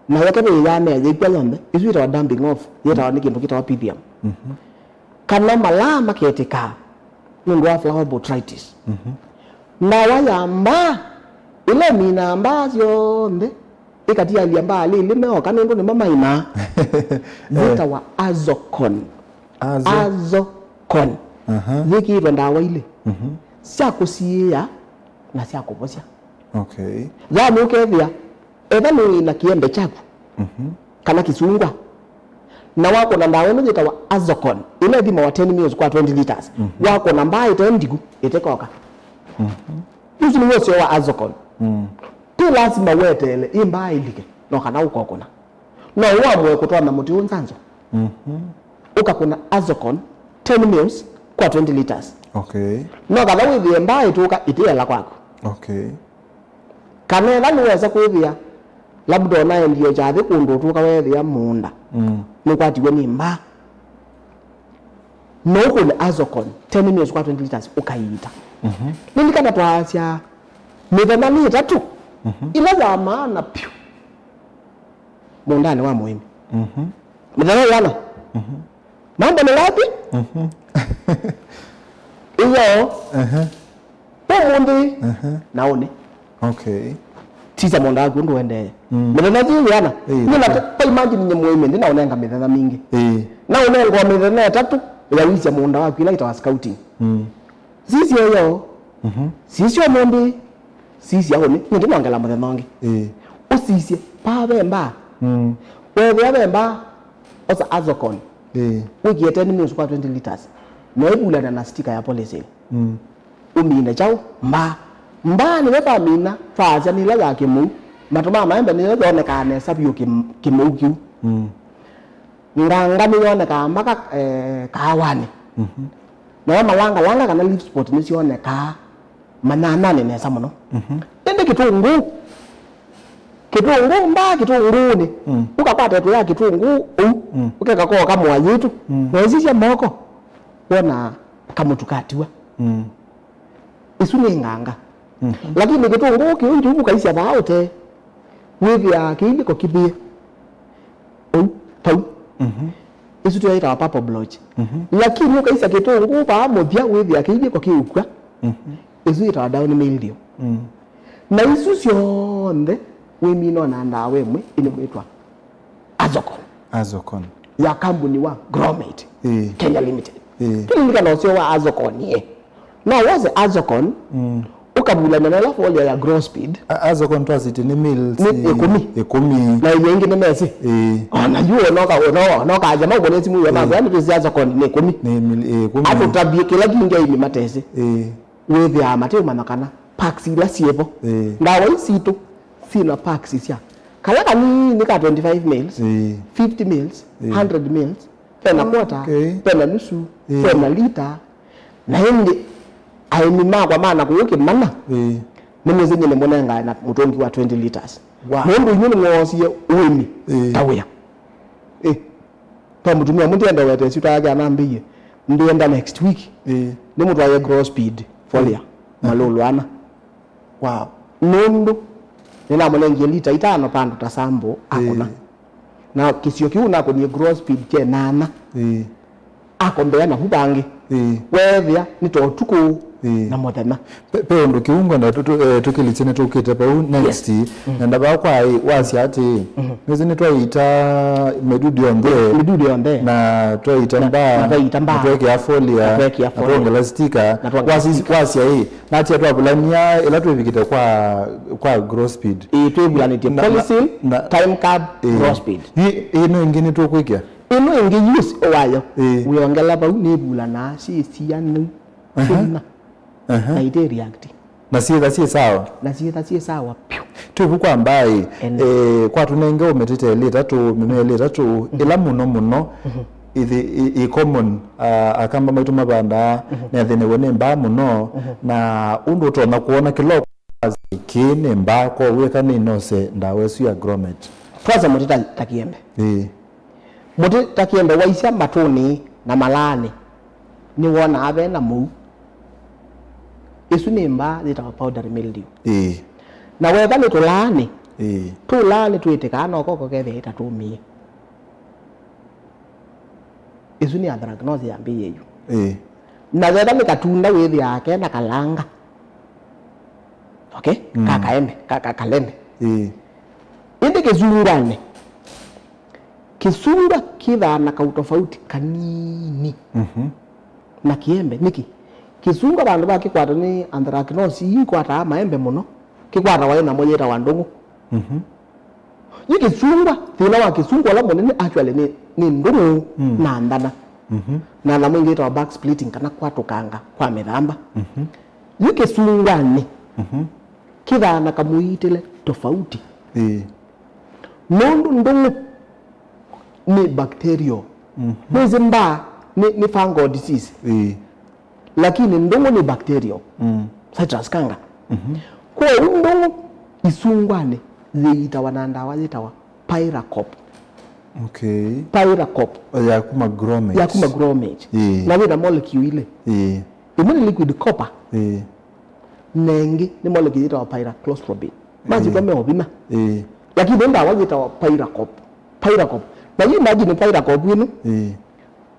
na yake nĩyĩyaa mea yĩkw'a yonthe, ĩsu yĩtawa damping off, yĩtawa nĩ kĩndũ kĩtawa pythium. Mhm. Kana malaa maketĩkaa nũndũ wa flower botrytis. Mhm. Ndawa ya mbaa, ĩla ĩminaa mbaa syonthe, ĩkatialya mbaa lĩlĩ meoka nũndũ nĩmo mainaa. Eh. Yĩtawa Azocon. Azo- Azocon. Aha. Yĩkĩĩtwe ndawa ilĩ. Mhm. Sya kũsiĩĩa na sya kũvosya. Okay. Yaani ũkethĩa, etha nĩ wĩ na kĩembe kyaku, mhm, kana kĩsungwa, na wakũna ndawa ĩno yĩtawa Azocon, ĩla ĩthimawa ten mils kwa twenty liters. Mhm. Wakũna mbaa ĩte ndiku, ĩtĩkoka. Mhm. Ũsu nĩw'o ũseo wa Azocon. Mm. Ti lasima weteele ĩ mbaa ĩlike, no kana ũkokũna. No ũamũe kũtonya mũtĩ ũũ nzanzo. Mhm. Ũkakũna Azocon ten mils kwa twenty liters. Okay. No katha wĩthĩe mbaa ĩtũka ĩtĩela kwaku. Okay. Kana ethĩwa nĩwesa kwĩthĩa labda ũnaendie kyathĩ kũndũ ũtũka weethĩa mũũnda, mm, nĩkwatiwe nĩ mbaa. No ũkũne Azocon ten mils kwa twenty liters ũkaiita. Mhm. Nĩlikana twaasya mĩthenya nĩ ĩtatũ, mhm, ĩla ya maana vyũ mũũndanĩ wa mũĩmi. Mhm. Mĩthenya ĩana. Mhm. Mambo ni ngapi? Mhm. Iyo. Ehe. Ũmũnthĩ. Ehe. Na ũnĩ. Okay. Sisya mũũnda waku ũndũ ũendee. Mm. Mĩthenya ĩngĩ yĩana. Ĩĩ. Nĩ na kwa imagine nye mũĩmi, ndĩ na ũnenga mĩthenya mingĩ. Ĩĩ. Na ũnengwa mĩthenya ĩtatũ ya wĩsya mũũnda waku, ĩla ĩtawa scouting. Mm. Sisya ĩyo. Mhm. Sisya ũmũnthĩ. Sisya ũnĩ. Nĩ ndĩnongela mũthenya ũngĩ. Ĩĩ. Ũsisye. Paa ve mbaa. Mm. Wethĩa ve mbaa, osa Azocon. Ĩĩ. Wĩkĩe ten mils kwa twenty liters. Na ĩvulana na sticker ya policy. Mm. Ũmine kyaũ? Mbaa. Mbaa nĩyo twamina, twaasya nĩ ĩla ya kĩmũu. Matũ ma maembe nĩyo yonekaa nesa vyũ kĩ-, kĩmũu kĩu. Mm. Nganga nĩyonekaa mpaka, eh, kaawanĩ. Mhm. Nayo malangalanga kana leaf spot nĩsyonekaa manyanyanĩ nesa mũno. Mhm. Ĩndĩ kĩtũngũũ, kĩtũngũũ mbaa kĩtũngũũnĩ, mm, ũkakwata ĩtũ ya kĩtũngũũ ũu, mm, ũkeka koo kamũa yĩtu, mm, na ũsisya moko, wona kamũtu katiwa. Mm. Isu nĩ nganga. Mhm. Lakini kĩtũngũũ kĩu kĩu ũkaisya vaa ũtee, wĩthĩaa kĩiliko kĩthĩe. Ũu, tau. Mhm. Isu tũyĩtawa purple blotch. Mhm. Lakini ũkaisya kĩtũngũũ vaa mũthya wĩthĩa kĩiliko kĩũkw'a. Mhm. Isu yĩtawa down mildew. Mm. Na isu syonthe wĩmina na ndawa ĩmwe ĩnĩkwĩtwa Azocon. Azocon. Ya kambuni wa Gromate, ĩĩ, Kenya Limited. Ĩĩ. Tũlilikana ũseo wa Azocon, ĩĩ. No wose Azocon, mm, ũkavulana na ĩla foliar ya Grow Speed. A-, Azocon twasiti nĩ mils nĩ ĩkũmi. Ĩkũmi. Na ĩla ĩngĩ nĩ mesi. Ĩĩ. Ona yu ona ũka-, ona, ona ũkaja maũkũne simu ya, ĩĩ, makwa, nĩ twĩsĩ Azocon nĩ ĩkũmi. Nĩ mil, ĩĩ, ĩkũmi. Atũtavye kĩla kingĩ aĩmi matesĩ. Ĩĩ. Wĩthĩaa mateũmanya kana packs ila syĩvo. Ĩĩ. Ndawa ii sitũ syĩna packs sya kala kanini ka twenty-five mils, ĩĩ, fifty mils, ĩĩ, hundred mils, vena quarter, okay, vena nusu, ĩĩ, vena lita. Na ĩndĩ aĩmi makwa ma na kũũ Kĩmana, ĩĩ, nĩmwĩsĩ nyie nĩmũnengae na mũtũngi wa twenty liters. Wow. Nũndũ inyuĩ nĩmwoosie ũĩmi, ĩĩ, ta wĩa. Ĩ, to mũtumĩa mũndũ enda wete syĩtwa yake anambĩie, ndĩenda next week, ĩĩ, nĩmũtwaĩe Grow Speed foliar, ĩĩ, malũlũ ana. Wow. Nũndũ nĩnamũnengie lita itano pandũ ta sample akũna. Ĩĩ. Na kĩsio kĩu nakũnie Grow Speed kye nana. Ĩĩ. Akombea navu vangĩ. Ĩĩ. Weethĩa nĩ ta ũtukũ, ĩĩ, na mũthenya. Ve, ve ũndũ kĩu ngwenda tũ-, tũ-, eh, tũkĩlĩsye nĩtũkĩte vau next. Yes. Mm. Nenda vaa kwa ĩ, wasya atĩ, mhm, nĩsĩ nĩtwaita mĩdudu yonthe. Mĩdudu yonthe. Na twaita na, mbaa, na twaita mbaa, na twekĩa foliar, na twekĩa na foliar, twongela sticker. Na twongela wasya, sticker. Wasya ĩ, natia twavulania ĩla twĩvikĩte kwa, kwa Grow Speed. Ĩĩ, twĩvulanĩtye na, na, polysil, na, time card, ĩĩ, Grow Speed. Ĩ, ĩno ĩngĩ nĩtũkwĩkĩa? Ĩno ĩngĩ use wayo. Ĩĩ. Wĩongela vau nĩvulanaa syĩ sianu. Aha. Syĩna. Aha. Na ite react. Na syĩtha syĩ sawa. Na syĩtha syĩ sawa vyũ. Twĩvu kwa mbaĩ, ene, eh, kwa tũnenge ũmĩtĩte ĩlĩ ĩtatũ, mĩmea ĩlĩ ĩtatũ, mhm, ĩla mũno mũno, mhm, ĩthi-, ĩ, ĩ common, ah, Akamba maitũ mavandaa, mhm, methĩnĩwe nĩ mbaa mũno, mhm, na ũndũ ũtonya kũona kĩla kĩĩ nĩ mbaa, kwoou ĩka nĩnose ndawa ĩsu ya Gromate. Twasya mũtĩ ta, ta kĩembe. Ĩĩ. Mũtĩ ta kĩembe waisya matũnĩ na malaanĩ, nĩwonaa ve na mũu. Ĩsu nĩ mbaa yĩtawa powdery mildew. Ĩĩ. Na wetha nĩ tũlaanĩ, ĩĩ, tũlaanĩ twĩtĩkaa no koko kethĩa ĩtatũmĩe. Ĩsu nĩ anthracnose yambĩĩe yu. Ĩĩ. Na wetha nĩ katunda wĩthĩaa ke na kalanga. Okay? Mm. Ka kaembe, ka, ka kaleme. Ĩĩ. Ĩndĩ kĩsungwanĩ, kĩsungwa kĩthaa na kaũtofauti kanini, mhm, na kĩembe. Nĩkĩ? Kĩsungwa vandũ va kĩkwata nĩ anthracnose ii ikwataa maembe mũno, kĩkwatawa ĩ nyamũ yĩtawa ndũng'ũ. Mhm. Yu kĩsungwa, thĩna wa kĩsungwa ũla mũnene actually nĩ, nĩ ndũng'ũ, mm, na nthana. Mhm. Na nyamũ ĩngĩ ĩtawa bark splitting kana kwatũkanga kwa mĩthamba. Mhm. Yu kĩsungwanĩ, mhm, kĩthaa na kamũiitĩle tofauti. Ĩĩ. Nũndũ ndũng'ũ nĩ bacterial. Nĩsĩ mbaa nĩ, nĩ fungal disease. Ĩĩ. Lakini ndũng'ũ nĩ bacterial. Mm. Citrus canker. Mhm. Kwoou ndũng'ũ isungwanĩ yĩitawa na ndawa yĩtawa Pyracop. Okay. Pyracop. O, ya kuma Gromate. Ya kuma Gromate. Ĩĩ. Na yĩna molecule ilĩ. Ĩĩ. Ĩmwe nĩ liquid copper. Ĩĩ. Na ĩngĩ nĩ molecule yĩtawa pyraclostrobin. Masyĩtwa me o vinya. Ĩĩ. Lakini nĩ ndawa yĩtawa Pyracop. Pyracop. Na you imagine Pyracop ĩno. Ĩĩ.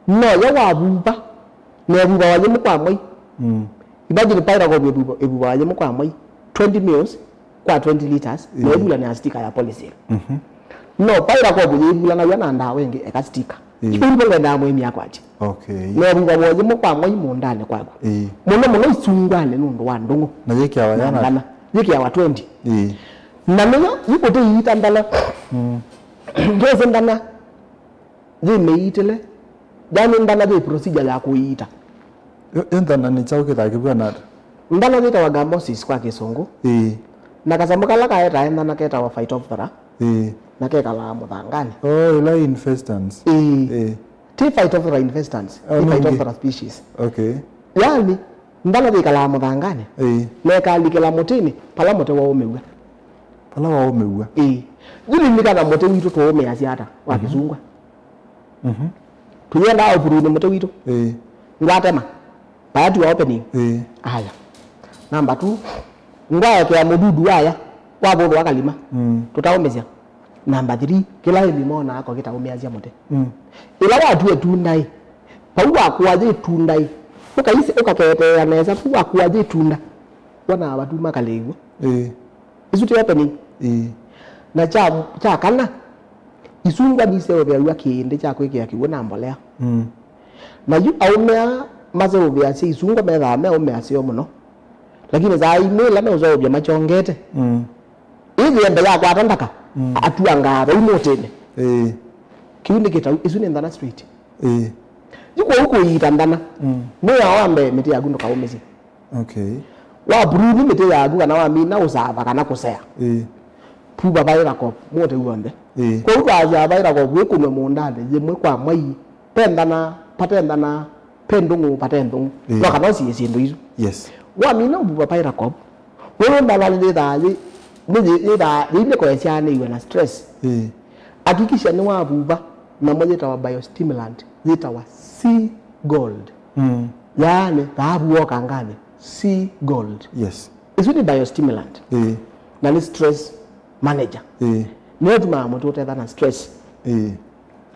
No yo wavuva, na ĩvuvawa yĩmwe kwa mwei. Mm. Imagine Pyracop ĩvuva-, ĩvuvawa yĩmwe kwa mwei, twenty mils kwa twenty liters, na ĩvulanĩa stika ya polysil. Mhm. No Pyracop yĩvulanaw'a na ndawa ĩngĩ eka stika. Ĩĩ. Ĩu nĩvo ngendaa mũĩmi akwatye. Okay. Na ĩvuvawa yĩmwe kwa mwei mũũndanĩ kwaku. Ĩĩ. Mũno mũno isungwanĩ nũndũ wa ndũng'ũ. Na yĩkĩawa na yana? Ndana. Yĩkĩawa twenty. Ĩĩ. Na nĩyo yĩkũtĩiita ndana. Mm. Ngesi ndana. Yĩ mĩiitĩle, yani ndana yĩ procedure ya kũiita. Yo, yo nthana nĩ kyaũ kĩthaa kĩvw'ana ata? Ndana yĩtawa gammosis kwa Kĩsũngũ. Ĩĩ. Na kasamũ kala kaetae ndana ketawa Phytophthora. Ĩĩ. Na kekalaa mũthanganĩ. Oh, ĩla infestans. Ĩĩ. Ĩĩ. Ti Phytophthora infestans, oh, nĩ nũngĩ. Phytophthora species. Okay. Yani, ndana yĩkalaa mũthanganĩ. Ĩĩ. Na ĩkalikĩla mũtĩnĩ, pala mũtĩ waũmĩw'a. Pala waũmĩw'a. Ĩĩ. Yu lilikana mũtĩ witũ tũũmĩasya ata wa kĩsungwa? Mhm. Tũyendaa ũpurunĩ mũtĩ witũ. Ĩĩ. Ngwatema. Vaya tiwa opening. Ĩĩ. Aya. Number two. Ngwaekea mũdudu waya. Wavũthũa kalima. Mm. Tũtaũmĩsya. Number three. Kĩla ĩmi monaa ko kĩtaũmĩasya mũtĩ. Mm. Ĩla watua ĩtunda ĩ. Vau wakũa yĩ ĩtunda ĩ. Ũkaisi ũkakeeteea nesa. Vau wakũa yĩ ĩtunda. Wonaa vatuma kalĩw'o. Ĩĩ. Ĩsu ti opening. Ĩĩ. Na kya, kya kana, isungwa niseũvĩaw'a kĩĩndĩ kya kwĩkĩa kĩw'ũ na mbolea. Mm. Na yu aũme aa maseũvĩasya isungwa methaa meũme aseo mũno. Lakini saa imwe ĩla meũseũvya makyongete, mm, ĩthĩe mbee ya kwata ndaka, mm, atuangaa vau mũtĩnĩ. Ĩĩ. Kĩu nĩ kĩtau, ĩsu nĩ nthana straight. Ĩĩ. Yu kwoou kũiita nthana, mm, mwĩao wa mbee mĩtĩ yaku ndũkaũmĩsye. Okay. Wa prune mĩtĩ yaku kana wamina ũsava kana kũsea. Ĩĩ. Vuva Pyracop mũtĩ w'onthe. Ĩĩ. Kwoou twasya Pyracop wĩkũnwe mũũndanĩ yĩmwe kwa mwei, pe nthana, pate nthana, pe ndũng'ũ, pate ndũng'ũ. Ĩĩ. No kana ũsie syĩndũ isu. Yes. Wamina ũvuva Pyracop, wewe nthana nĩyĩthaa yĩ, nĩyĩ-, yĩthaa yĩilĩko ĩsyaanĩiwe na stress. Ĩĩ. Hakikisha nĩwavuva nyamũ yĩtawa biostimulant, yĩtawa Sea Gold. Mm. Yaani, thaavu wa ũkanganĩ, Sea Gold. Yes. Ĩsu nĩ biostimulant. Ĩĩ. Na nĩ stress manager. Ĩĩ. Nĩyo ĩtumaa mũtĩ ũtetha na stress. Ĩĩ.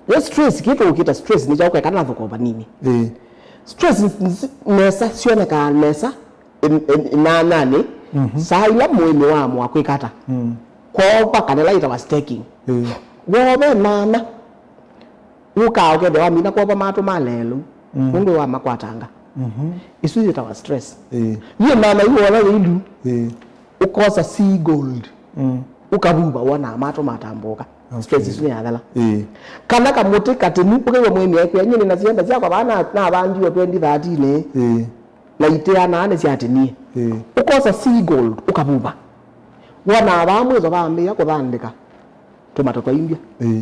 Yo stress, kĩtũ ũkĩta stress nĩ kyaũ kweka na thoko vanini. Ĩĩ. Stress n-, n-, nesa, syonekaa nesa, ĩ-, ĩ-, ĩnanyanĩ, mhm, saa ila mũĩmi waamũa kwĩka ata? Mm. Kwova kana ĩla yĩtawa staking. Ĩĩ. Wove nana, ũkaa ũkethĩa wamina kwova matũ ma lelũ, mm, nũndũ wa makwatanga. Mhm. Isu yĩtawa stress. Ĩĩ. Yĩ nana yu wona yĩilu, ĩĩ, ũkosa Sea Gold. Mm. Ũkavuva wona matũ matambũka. Okay. Stress isu nĩyathela. Ĩĩ. Kana kamũtĩ katĩnu, ũkew'a mũĩmi ekwĩa, "Nyie nĩ na sienda syakwa vaa na, navandiwe twenty thirteen, ĩĩ, na itĩanaa nĩsyatĩnie." Ĩĩ. Ũkosa Sea Gold, ũkavuva. Wonaa vaa mwĩso vambĩĩa kũthandĩka tũmata twaimbya. Ĩĩ.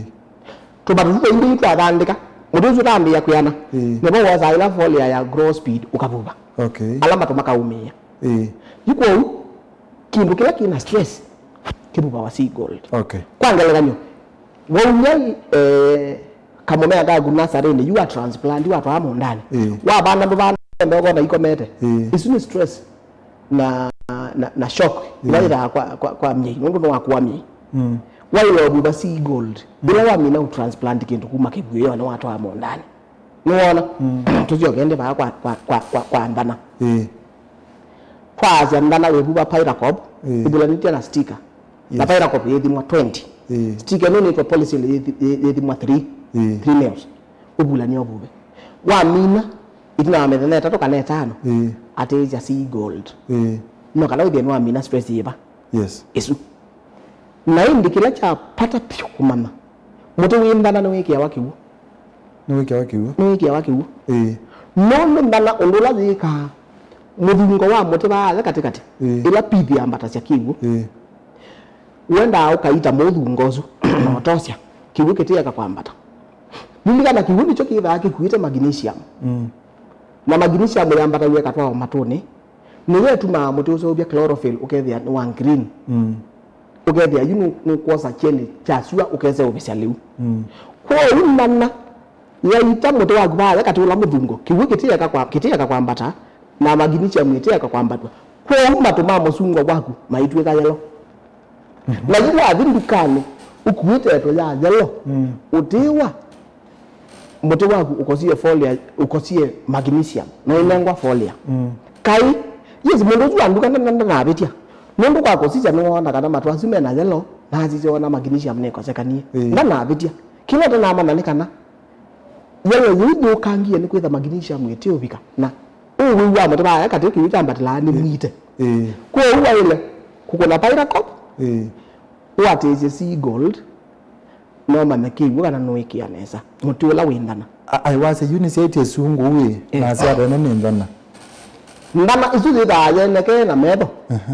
Tũmata tũu twaimbya yu twathandĩka, mũtĩ ũsu ũkambĩĩa kwĩana. Ĩĩ. Nĩvo wosaa ĩla foliar ya grow speed, ũkavuva. Okay. Ala matũ makaũmĩĩa. Ĩĩ. Yu kwoou, kĩndũ kĩla kĩna stress kĩvuvawa Sea Gold. Okay. Kwa ngelekany'o, waumya, eh, kamũmea kaku nasarĩnĩ, yu wa transplant, watwaa mũũndanĩ. Ĩĩ. Wavanda ndũvanda mbee ũkona ikomete. Ĩĩ. Isu nĩ stress na, na, na shock ĩla, ĩĩ, yĩthaa kwa, kwa, kwa myei, nũndũ nĩwakũa myei. Mm. Waĩle ũvuva Sea Gold, mm, ĩla wamina ũ transplant kĩndũ kuma kĩvuĩonĩ watwaa mũũndanĩ. Nĩwona? Mm. Tũsyoke ĩndĩ vaa kwa, kwa, kwa, kwa, kwa nthana. Ĩĩ. Twaasya nthana wĩvuva Pyracop, ĩĩ, ĩvulanĩtye na sticker. Na, yes, Pyracop yĩthimwa twenty. Ĩĩ. Sticker ĩno nĩtwa polysil yĩthi-, yĩ-, yĩthimwa three. Ĩĩ. Three mils. Ũvulany'a ũvuve. Wamina, ĩtina wa mĩthenya ĩtatũ kana ĩtano, ĩĩ, atĩĩsya Sea Gold. Ĩĩ. No kana wĩthĩe nĩwamina stress yĩva. Yes. Ĩsu. Na ĩndĩ kĩla kya vata vyũ kũmanya, mũtĩ wĩ nthana nĩwĩkĩawa kĩw'ũ. Nĩwĩkĩawa kĩw'ũ. Nĩwĩkĩawa kĩw'ũ. Ĩĩ. Nũndũ nthana ũndũ ũla yĩkaa, mũthungo wa mũtĩ vaaza katĩkatĩ, ĩĩ, ĩla pith yambatasya kĩw'ũ. Ĩĩ. Wendaa ũkaita mũthungo ũsu, na ũtosya, kĩw'ũ kĩtĩeka kwambata. Lilikana kĩw'ũ nĩkyo kĩthaa kĩkuĩte magnesium. Mm. Na magnesium yambataw'a ĩkatwawa matũnĩ. Nĩyo ĩtumaa mũtĩ ũseũvya chlorophyll ũkethĩa nĩ wa green. Mm. Ũkethĩa yu nũ- nũkwosa kyeni kya syũa ũkeseũvĩsya lĩu. Mm. Kwoou nthana yaita mũtĩ waku vaya katĩ ũla mũthungu, kĩw'ũ kĩtĩeka kwa- kĩtĩeka kwambata, na magnesium ĩtĩeka kwambatw'a. Kwoou matũ ma mũsungwa waku maitw'ĩka yelo. Mhm. Na yu wathi ndukanĩ ũkuĩte ĩto ya yelo, mm, ũtĩwa mũtĩ waku ũkosie folia, ũkosie magnesium, na ũinengwa folia. Mm. Kaĩ, yes, mũndũ ũsu wa nduka nda- nda- ndanavĩtya. Nũndũ kwa kũsisya nĩwoona kana matũ asu mena yelo, na asisya ona magnesium nĩkosekanie. Ĩĩ. Ndanavĩtya. Kĩla ũtanamanya nĩ kana yelo yĩu yĩthũkangie nĩ kwĩtha magnesium ĩtĩũvika. Na ũwĩu wa mũtĩ vaya katĩ kĩu kyambatĩlaa nĩ mwite. Ĩĩ. Kwoou waĩle kũkũna Pyracope, ĩĩ, ũatĩĩsye Seagold, no manya kĩw'ũ kana nũĩkĩa nesa mũtĩ ũla wĩ nthana. A- aiwasya yu nĩsyaĩtye sungũ wĩ, eh, na syavene nĩ nthana. Nthana isu yĩthaa yenekee na metho. Aha.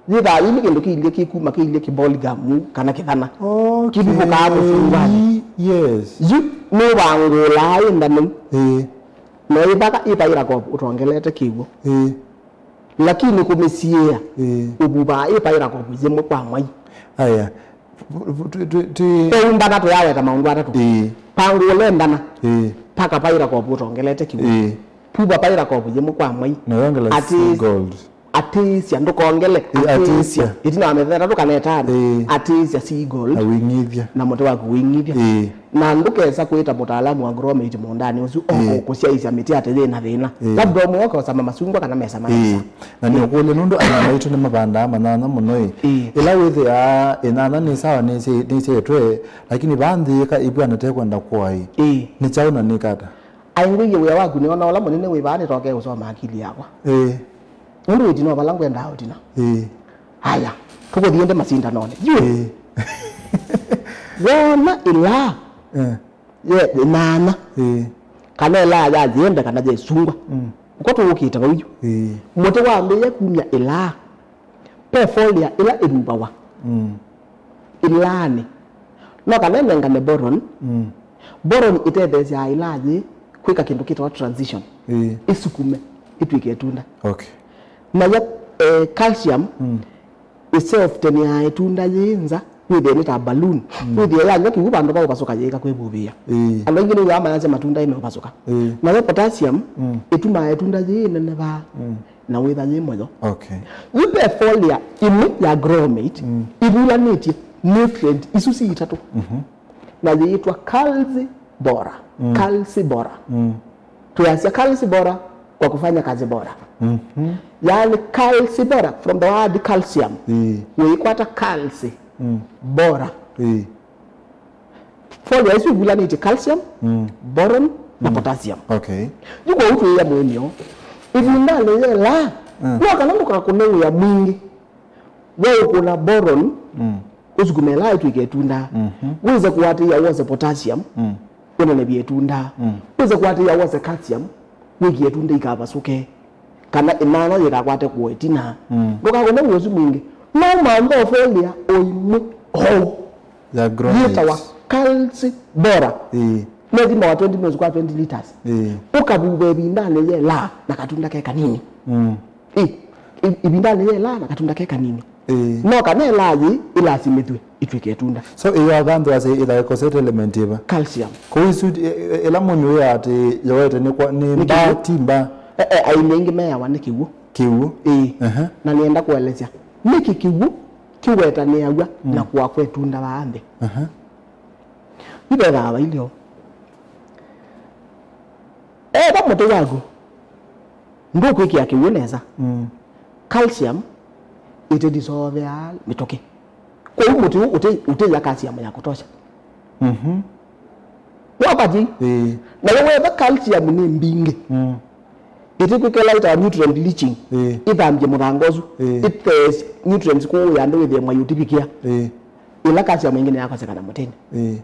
Yĩthaa yĩu nĩ kĩndũ kĩilyĩ kĩkuma kĩilyĩ kĩboligamu kana kĩthana. Okay. Kĩvuvũkaa mũsungwanĩ. Yes. Yu nũvangũlaa ĩ nthanu. Ĩĩ. Na ĩvaka ĩvaĩra kovu ũtongelete kĩw'ũ. Ĩĩ. Lakini kũmĩsiĩĩa, ĩĩ, ũvuvaa ĩvaĩra kovu yĩmwe kwa mwai. Aya. Twi- twi- twi- Kwoou nthana tũyaweta maũndũ atatũ. Ĩĩ. Vangũle nthana. Ĩĩ. Paka vaĩra kovu ũtongelete kĩw'ũ. Ĩĩ. Vuva vaĩra kovu yĩmwe kwa mwai. Na yongela Atĩ- Seagold. Atĩĩsya, ndũkongele, ĩ, atĩĩsya. Atĩĩsya. Ĩtina wa mĩthenya ĩtatũ kana ĩtano, ĩ, atĩĩsya Seagold. Na wing'ithya. Na mũtĩ waku wing'ithya. Ĩ. Na ndũkesa kwĩta mũtaalamu wa gromate mũũndanĩ ũsu, ĩ, oka kũsyaĩĩsya mĩtĩ atĩ yĩ na thĩna. Ĩ. Labda ũmwe oka ũsama masungwa kana mesama, ĩ, mesa. Na nĩũkũlya nũndũ anyanya maitũ nĩmavandaa manyanya mũno ĩ. Ĩ. Ĩla wĩthĩaa ĩnyanya nĩ sawa nĩsyaĩtwe, lakini vaa nthĩ yĩka ĩvw'ana tekwenda kũa ĩ. Ĩ. Nĩ kyaũ na nĩkata? Aingwĩie wĩa waku nĩona ũla mũnene wĩ vaa nĩtoke ũsoma akili yakwa. Ĩ. Nũndũ wĩtina o vala ngwendaa ũtina. Ĩĩ. Aya, tũkũthiĩ nde masindanonĩ. Yu. Ĩĩ. Wona ĩlaa, eh, ye ĩnana. Ĩĩ. Kana ĩlaa ya yĩembe kana ya ĩsungwa. Mm. Ũko tũũkĩte vau yu. Ĩĩ. Mũtĩ wambĩĩe kumya ĩlaa. Ve folia ĩla ĩvuvawa. Mm. Ĩlaanĩ. No kana ĩnengane boron. Mm. Boron ĩtetheesyaa ĩlaa yĩĩ kwĩka kĩndũ kĩtawa transition. Ĩĩ. Ĩsukume, ĩtw'ĩke ĩtunda. Okay. Nayo, eh, calcium, mm, ĩsofteneaa ĩtunda yĩĩ nza, wĩthĩe nĩ ta balloon. Mm. Wĩthĩe yanywa kĩw'ũ vandũ va ũvasũka yĩĩka kwĩvuvĩĩa. Ĩĩ. Andũ aingĩ nĩwĩaa mayasya matunda ĩmeũvasũka. Ĩĩ. Nayo potassium, mm, ĩtumaa ĩtunda yĩĩ ĩnenevaa. Mm. Na wĩtha yĩ mũyo. Okay. Yu ve folia ĩmwe ya gromate, mm, ĩvulanĩtye nutrient isu si itatũ. Mhm. Na yĩĩtwa calci bora. Mm. Calci bora. Mm. Tuliasya calci bora kwa kufanya kazi bora. Mhm. Yaani calci bora, from the word calcium. Ĩĩ. Wĩkwata calci, mm, bora. Ĩĩ. Folia isu ivulanĩtye calcium, mm, boron, na, mm, potassium. Okay. Yu kwoou twĩĩa mũĩmyo, ĩvindanĩ yĩla, mm, no kana ndũkakũne wĩa mwingĩ wa ũkũna boron, mm, ũsukume ĩla ĩtw'ĩke ĩtunda. Mhm. Wĩse kũatĩĩa wose potassium, mm, ũnenevye ĩtunda. Mm. Wĩse kũatĩĩa wose calcium, wĩkie ĩtunda ikavasũke. Kana ĩnana yĩkakwate kũo ĩtina. Mm. Ndũkakũne wĩa ũsu mwingĩ. No mantha folia o ĩmwe ou. Ya gromate. Yĩtawa calci bora. Ĩĩ. Methimawa twenty mils kwa twenty liters. Ĩĩ. Ũkavuva ĩvindanĩ yĩla na katunda ke kanini. Mm. Ĩ, ĩ, ĩvindanĩ yĩla na katunda ke kanini. Ĩĩ. No kana ĩla yĩ ĩlasimĩthw'e ĩtw'ĩke ĩtunda. So, ĩyo avanthwa ase ĩla ĩkosete element ĩva? Calcium. Kũu isu, ĩ-, ĩ-, ĩla mũndũ wĩaa atĩ yoete nĩ kwa, nĩ, nĩ mbaa, kĩw'ũ. Ti mbaa. E, e, aini aingĩ meawa nĩ kĩw'ũ. Kĩw'ũ. Ĩĩ. Aha. Na nĩenda kũelesya nĩkĩ kĩw'ũ kĩwetanĩaw'a, mm, na kũa kwa ĩtunda vaa nthĩ. Aha. Yu vethaa vailyo. Ethwa mũtĩ waku ndũkwĩkĩa kĩw'ũ nesa, mm, calcium ĩtĩdisoveaa mĩtũkĩ. Kwoou mũtĩ ũũ ũtĩ-, ũtĩya calcium ya kũtosha. Mhm. Nĩwapati? Ĩĩ. Nayo wetha calcium nĩ mbingĩ, mm, ĩtĩkwĩkĩla ĩtawa nutrient leaching, ĩĩ, ĩthambye mũthanga ũsu, ĩĩ, ĩtheesye nutrients kũũ ya andũ wĩthĩe mwai ũtivikĩa. Ĩĩ. Ĩla calcium ĩngĩ nĩyakosekana mũtĩnĩ. Ĩĩ.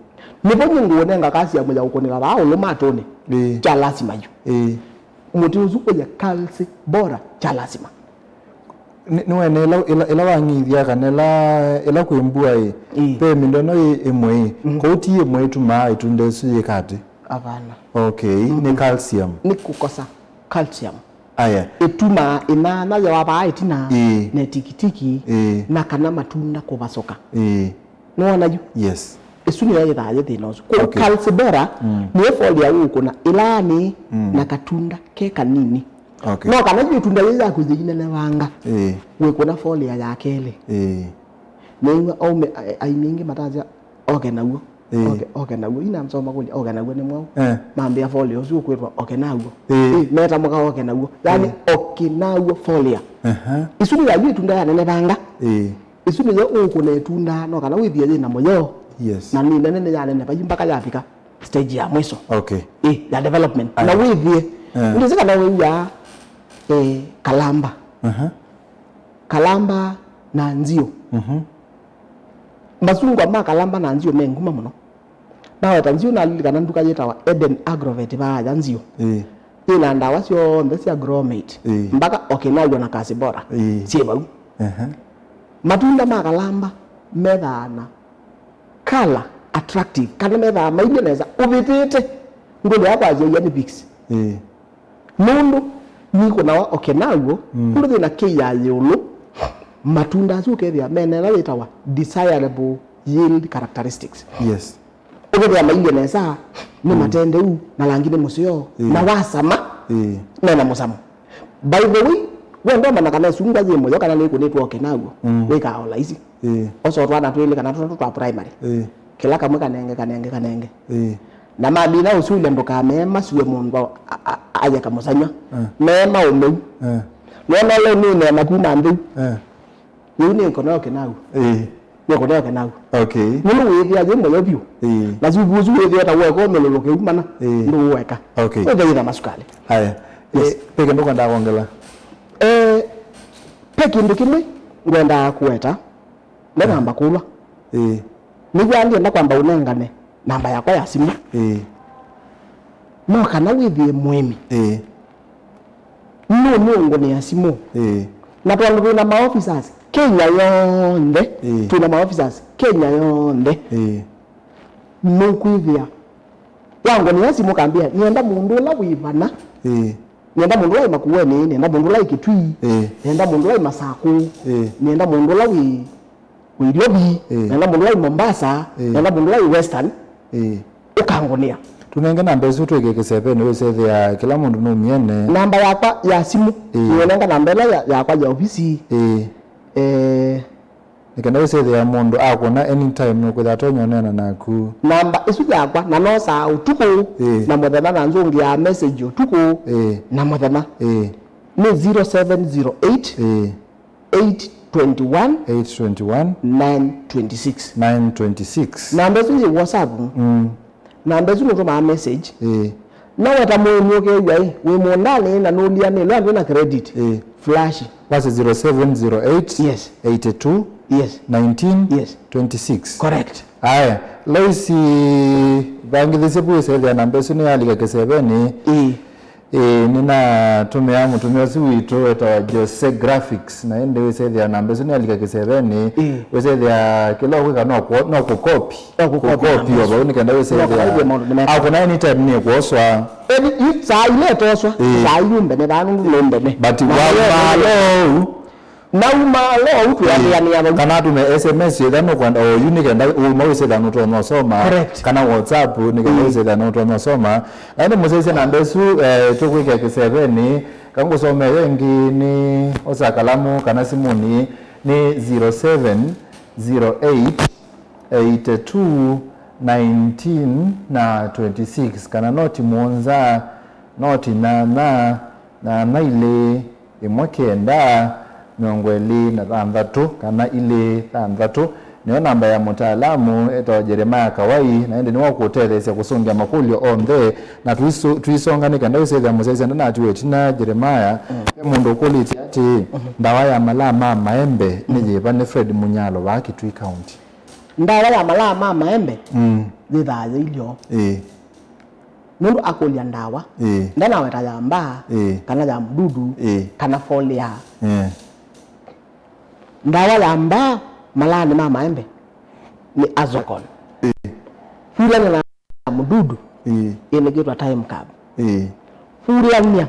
Nĩvo nyie ngũũnenga calcium ya ũkũnĩka vaa ũlũ matũnĩ, ĩĩ, kya lasima yu. Ĩĩ. Mũtĩ ũsu ũye calci bora kya lasima. Nĩ- nĩwene ĩla, ĩla, ĩla wang'ithya kana ĩla, ĩla kwĩ mbua ĩ, ĩ, ve mĩndũ ĩno ĩ ĩmwe ĩ, mm, kũu ti ĩmwe ĩtumaa ĩtunda ĩsu yĩka atĩ? Avana. Okay, nĩ calcium. Nĩ kũkosa calcium. Aya. Ĩtumaa ĩnyaanya yawavaa ĩtina, ĩĩ, na tikitiki, ĩĩ, na kana matunda kũvasũka. Ĩĩ. Nĩwona yu? Yes. Ĩsu nĩyo yĩthaa yĩ thĩna ũsu. Kwoou, okay, calcibora, mm, nĩyo foliar ũũkũna ĩlaanĩ, mm, na katunda ke kanini. Okay. No kana yu ĩtunda yĩĩ yaku yĩinenevanga, ĩĩ, wĩkũna foliar ya kelĩ. Ĩĩ. Nĩw'a aume, a- aimi aingĩ matasya oke naw'o. Ĩĩ. Oke, oke naw'o. Ina msoma kũlya, oke naw'o nĩ mwaũ? Eh. Mambĩa foliar ũsu ũkwĩtwa oke naw'o. Ĩĩ. Ĩĩ, meta mũka oke naw'o. Yaani, ĩĩ, oke naw'o foliar. Aha. Ĩsu nĩ yayu ĩtunda yanenevanga. Ĩĩ. Ĩsu nĩyo ũkũna ĩtunda, no kana wĩthĩe yĩ na mũyo. Yes. Na nĩ nene, nĩ yaneneva yu mpaka yavika stage ya mwiso. Okay. Ĩ, ya development. Aya. Na wĩthĩe. Eh. Ndĩsĩ kana wĩw'aa, eh, kalamba. Aha. Kalamba na nziũ. Mhm. Masungwa ma kalamba na nziũ me nguma mũno. Ndaweta nziũ, nalilikana nduka yĩtawa Eden Agrovet vaa ya nziũ. Ĩĩ. Yĩna ndawa syonthe sya Gromate. Ĩĩ. Mpaka Okinawa na Casibora. Ĩĩ. Syĩ vau. Ehe. Matunda ma kalamba methaa na color attractive, kana methaa mailyĩ nesa, ũvĩtĩte. Ngũlĩ yakwa yĩia nĩ Vicks. Ĩĩ. Nũndũ nĩkũnawa Okinawa, mm, kũndũ thĩna kĩi ya ĩũlũ, matunda asu ũkethĩa mena ĩla yĩtawa desirable yield characteristics. Yes. Ũkethĩa mailyĩ nesa, nĩ, mm, matendeu, na langi nĩ mũseo, ĩĩ, na wasama, ĩĩ, mena mũsamo. By the way, wenda ũmanya kana ĩsungwa yĩ mũyo kana nĩkũnĩtwe Okinawa, mm, wĩkaa o laisi. Ĩĩ. Osa o twana twĩlĩ kana tũtatũ twa primary. Ĩĩ. Kĩla kamwe kanenge, kanenge, kanenge. Ĩĩ. Na mamina ũsũlya ndũkamee masue mũndũ a- a- aye kamũsanywa. Eh. Mee maũmeu. Eh. Nona leo nĩneena kuma nthĩ. Eh. Yĩu nĩ ĩkono ya Okinawa. Ĩĩ. Nĩ ĩkono ya Okinawa. Okay. Nũndũ wĩthĩa yĩ mũyo vyũ. Ĩĩ. Na suvu ũsu wĩthĩa ta weka ũmĩlũlũke umana. Ĩĩ. Ndũũeka. Okay. Wĩthĩa yĩ na masukali. Haya. Yes. Eh, peke ndũkwendaa kwongela? Eh, pe kĩndũ kĩmwe ngwendaa kũweta. Ndanamba kũlwa. Ĩĩ. Nĩw'a ndienda kwamba ũnengane namba yakwa ya simũ. Ĩĩ. No kana wĩthĩe mũĩmi. Ĩĩ. Nũnĩũngũnĩa simũ. Ĩĩ. Na tondũ twĩna ma officers Kenya yonthe, ĩĩ, twĩna ma officers Kenya yonthe. Ĩĩ. Nũkwĩthĩa wangũnĩa simũ kambĩa, nĩenda mũndũ ũla wĩ vana. Ĩĩ. Nĩenda mũndũ ũla wĩ Makueni, nĩenda mũndũ ũla wĩ Kitui, ĩĩ, nĩenda mũndũ ũla wĩ Masakũ, ĩĩ, nĩenda mũndũ ũla wĩ, wĩ Nairobi, ĩĩ, nĩenda mũndũ ũla wĩ Mombasa, ĩĩ, nĩenda mũndũ ũla wĩ Western, ĩĩ, ũkangũnĩa. Tũnenge namba ĩsu twĩke kĩsevenĩ, wĩsethĩa kĩla mũndũ nũmie ene. Namba yakwa ya simũ, ĩĩ, nĩũnenga namba ĩla ya- yakwa ya ovisi. Ĩĩ. Eh, Nĩ kenda wĩsethĩa mũndũ akũna anytime nũkwĩthĩa atonya ũneena naku. Namba ĩsu yakwa, na nosaa ũtukũ, ĩĩ, na mũthenya, na nzũngĩaa message ũtukũ, ĩĩ, na mũthenya. Ĩĩ. Nĩ zero seven zero eight, ĩĩ, eight twenty one, eight twenty one, nine twenty six. Nine twenty six. Namba ĩsu yĩ WhatsApp. Mm. Namba ĩsu nũtũmaa message. Ĩĩ. Na weta mũĩmi ũkew'a ĩ, wĩ mũũndanĩ na nũlianĩlwe andũ na credit. Ĩĩ. Flash. Wase zero seven zero eight, yes, eight two, yes, nineteen, yes, twenty six. Correct. Aya, Loisi, vangĩthĩsye vu ĩsethĩa namba ĩsu nĩyalika kĩsevenĩ. Ĩĩ. Ĩĩ, nĩnatũmĩa mũtũmĩa ũsu witũ wĩtawa Jose Graphics, na ĩndĩ wĩsethĩa namba ĩsu nĩyalika kĩsevenĩ, ĩĩ, wĩsethĩa kĩla ũkwĩka no kũ- no kũkopi. No kũkopi. Kũkopi namba o vau ĩsu. Nĩ kenda wĩsethĩa. No kũkopi maũndũ nĩ mekũka. Akũna anytime nĩkwoswa. Eni, yu saa ile toswa, ĩĩ, saa ile mbene, vanu nĩ mbene. But na waumalo ũu, naumalo ũu twĩanĩanĩa vau. Kana atume S M S ĩtha nũkwenda oyu nĩ kenda uma wĩsethĩa nũtonya ũsoma. Correct. Kana WhatsApp nĩ kenda, ĩĩ, wĩsethĩa nũtonya ũsoma. Na ĩndĩ mũsyaisye namba ĩsu, eh, tũkwĩkĩa kĩsevenĩ, ka ngũsomee yo ĩngĩ nĩ osa kalamu kana simũnĩ, nĩ zero seven zero eight, eight two, nineteen na twenty six, kana noti mũonza, noti nyanya, nyanya ilĩ, ĩmwe kenda, mĩongo ĩlĩ na thanthatũ, kana ilĩ thanthatũ. Nĩyo namba ya mũtaalamu etawa Jeremiah Kawai, na ĩndĩ nĩwe ũkũtetheesya kũsũngĩa makũlyo onthe, na tũiso- tũisonga nĩ kenda wĩsethĩa mũsyaisya ndanatiwa ĩtina. Jeremiah, mm, ve mũndũ ũkũlĩtye atĩĩ, mm, ndawa ya malaa ma maembe nĩ, mm, yĩva? Nĩ Fred Munyalo vaa Kitui County. Ndawa ya malaa ma maembe, mm, yĩthaa yĩilyo. Ĩĩ. Nũndũ akũlya ndawa, ĩĩ, ndanaweta ya mbaa, ĩĩ, kana ya mdudu, ĩĩ, kana foliar. Ĩĩ. Ndawa ya mbaa malaanĩ ma maembe nĩ Azocon. Ĩĩ. Vulana na mũdudu, ĩĩ, ĩnĩkĩtwa Time Curb. Ĩĩ. Vulania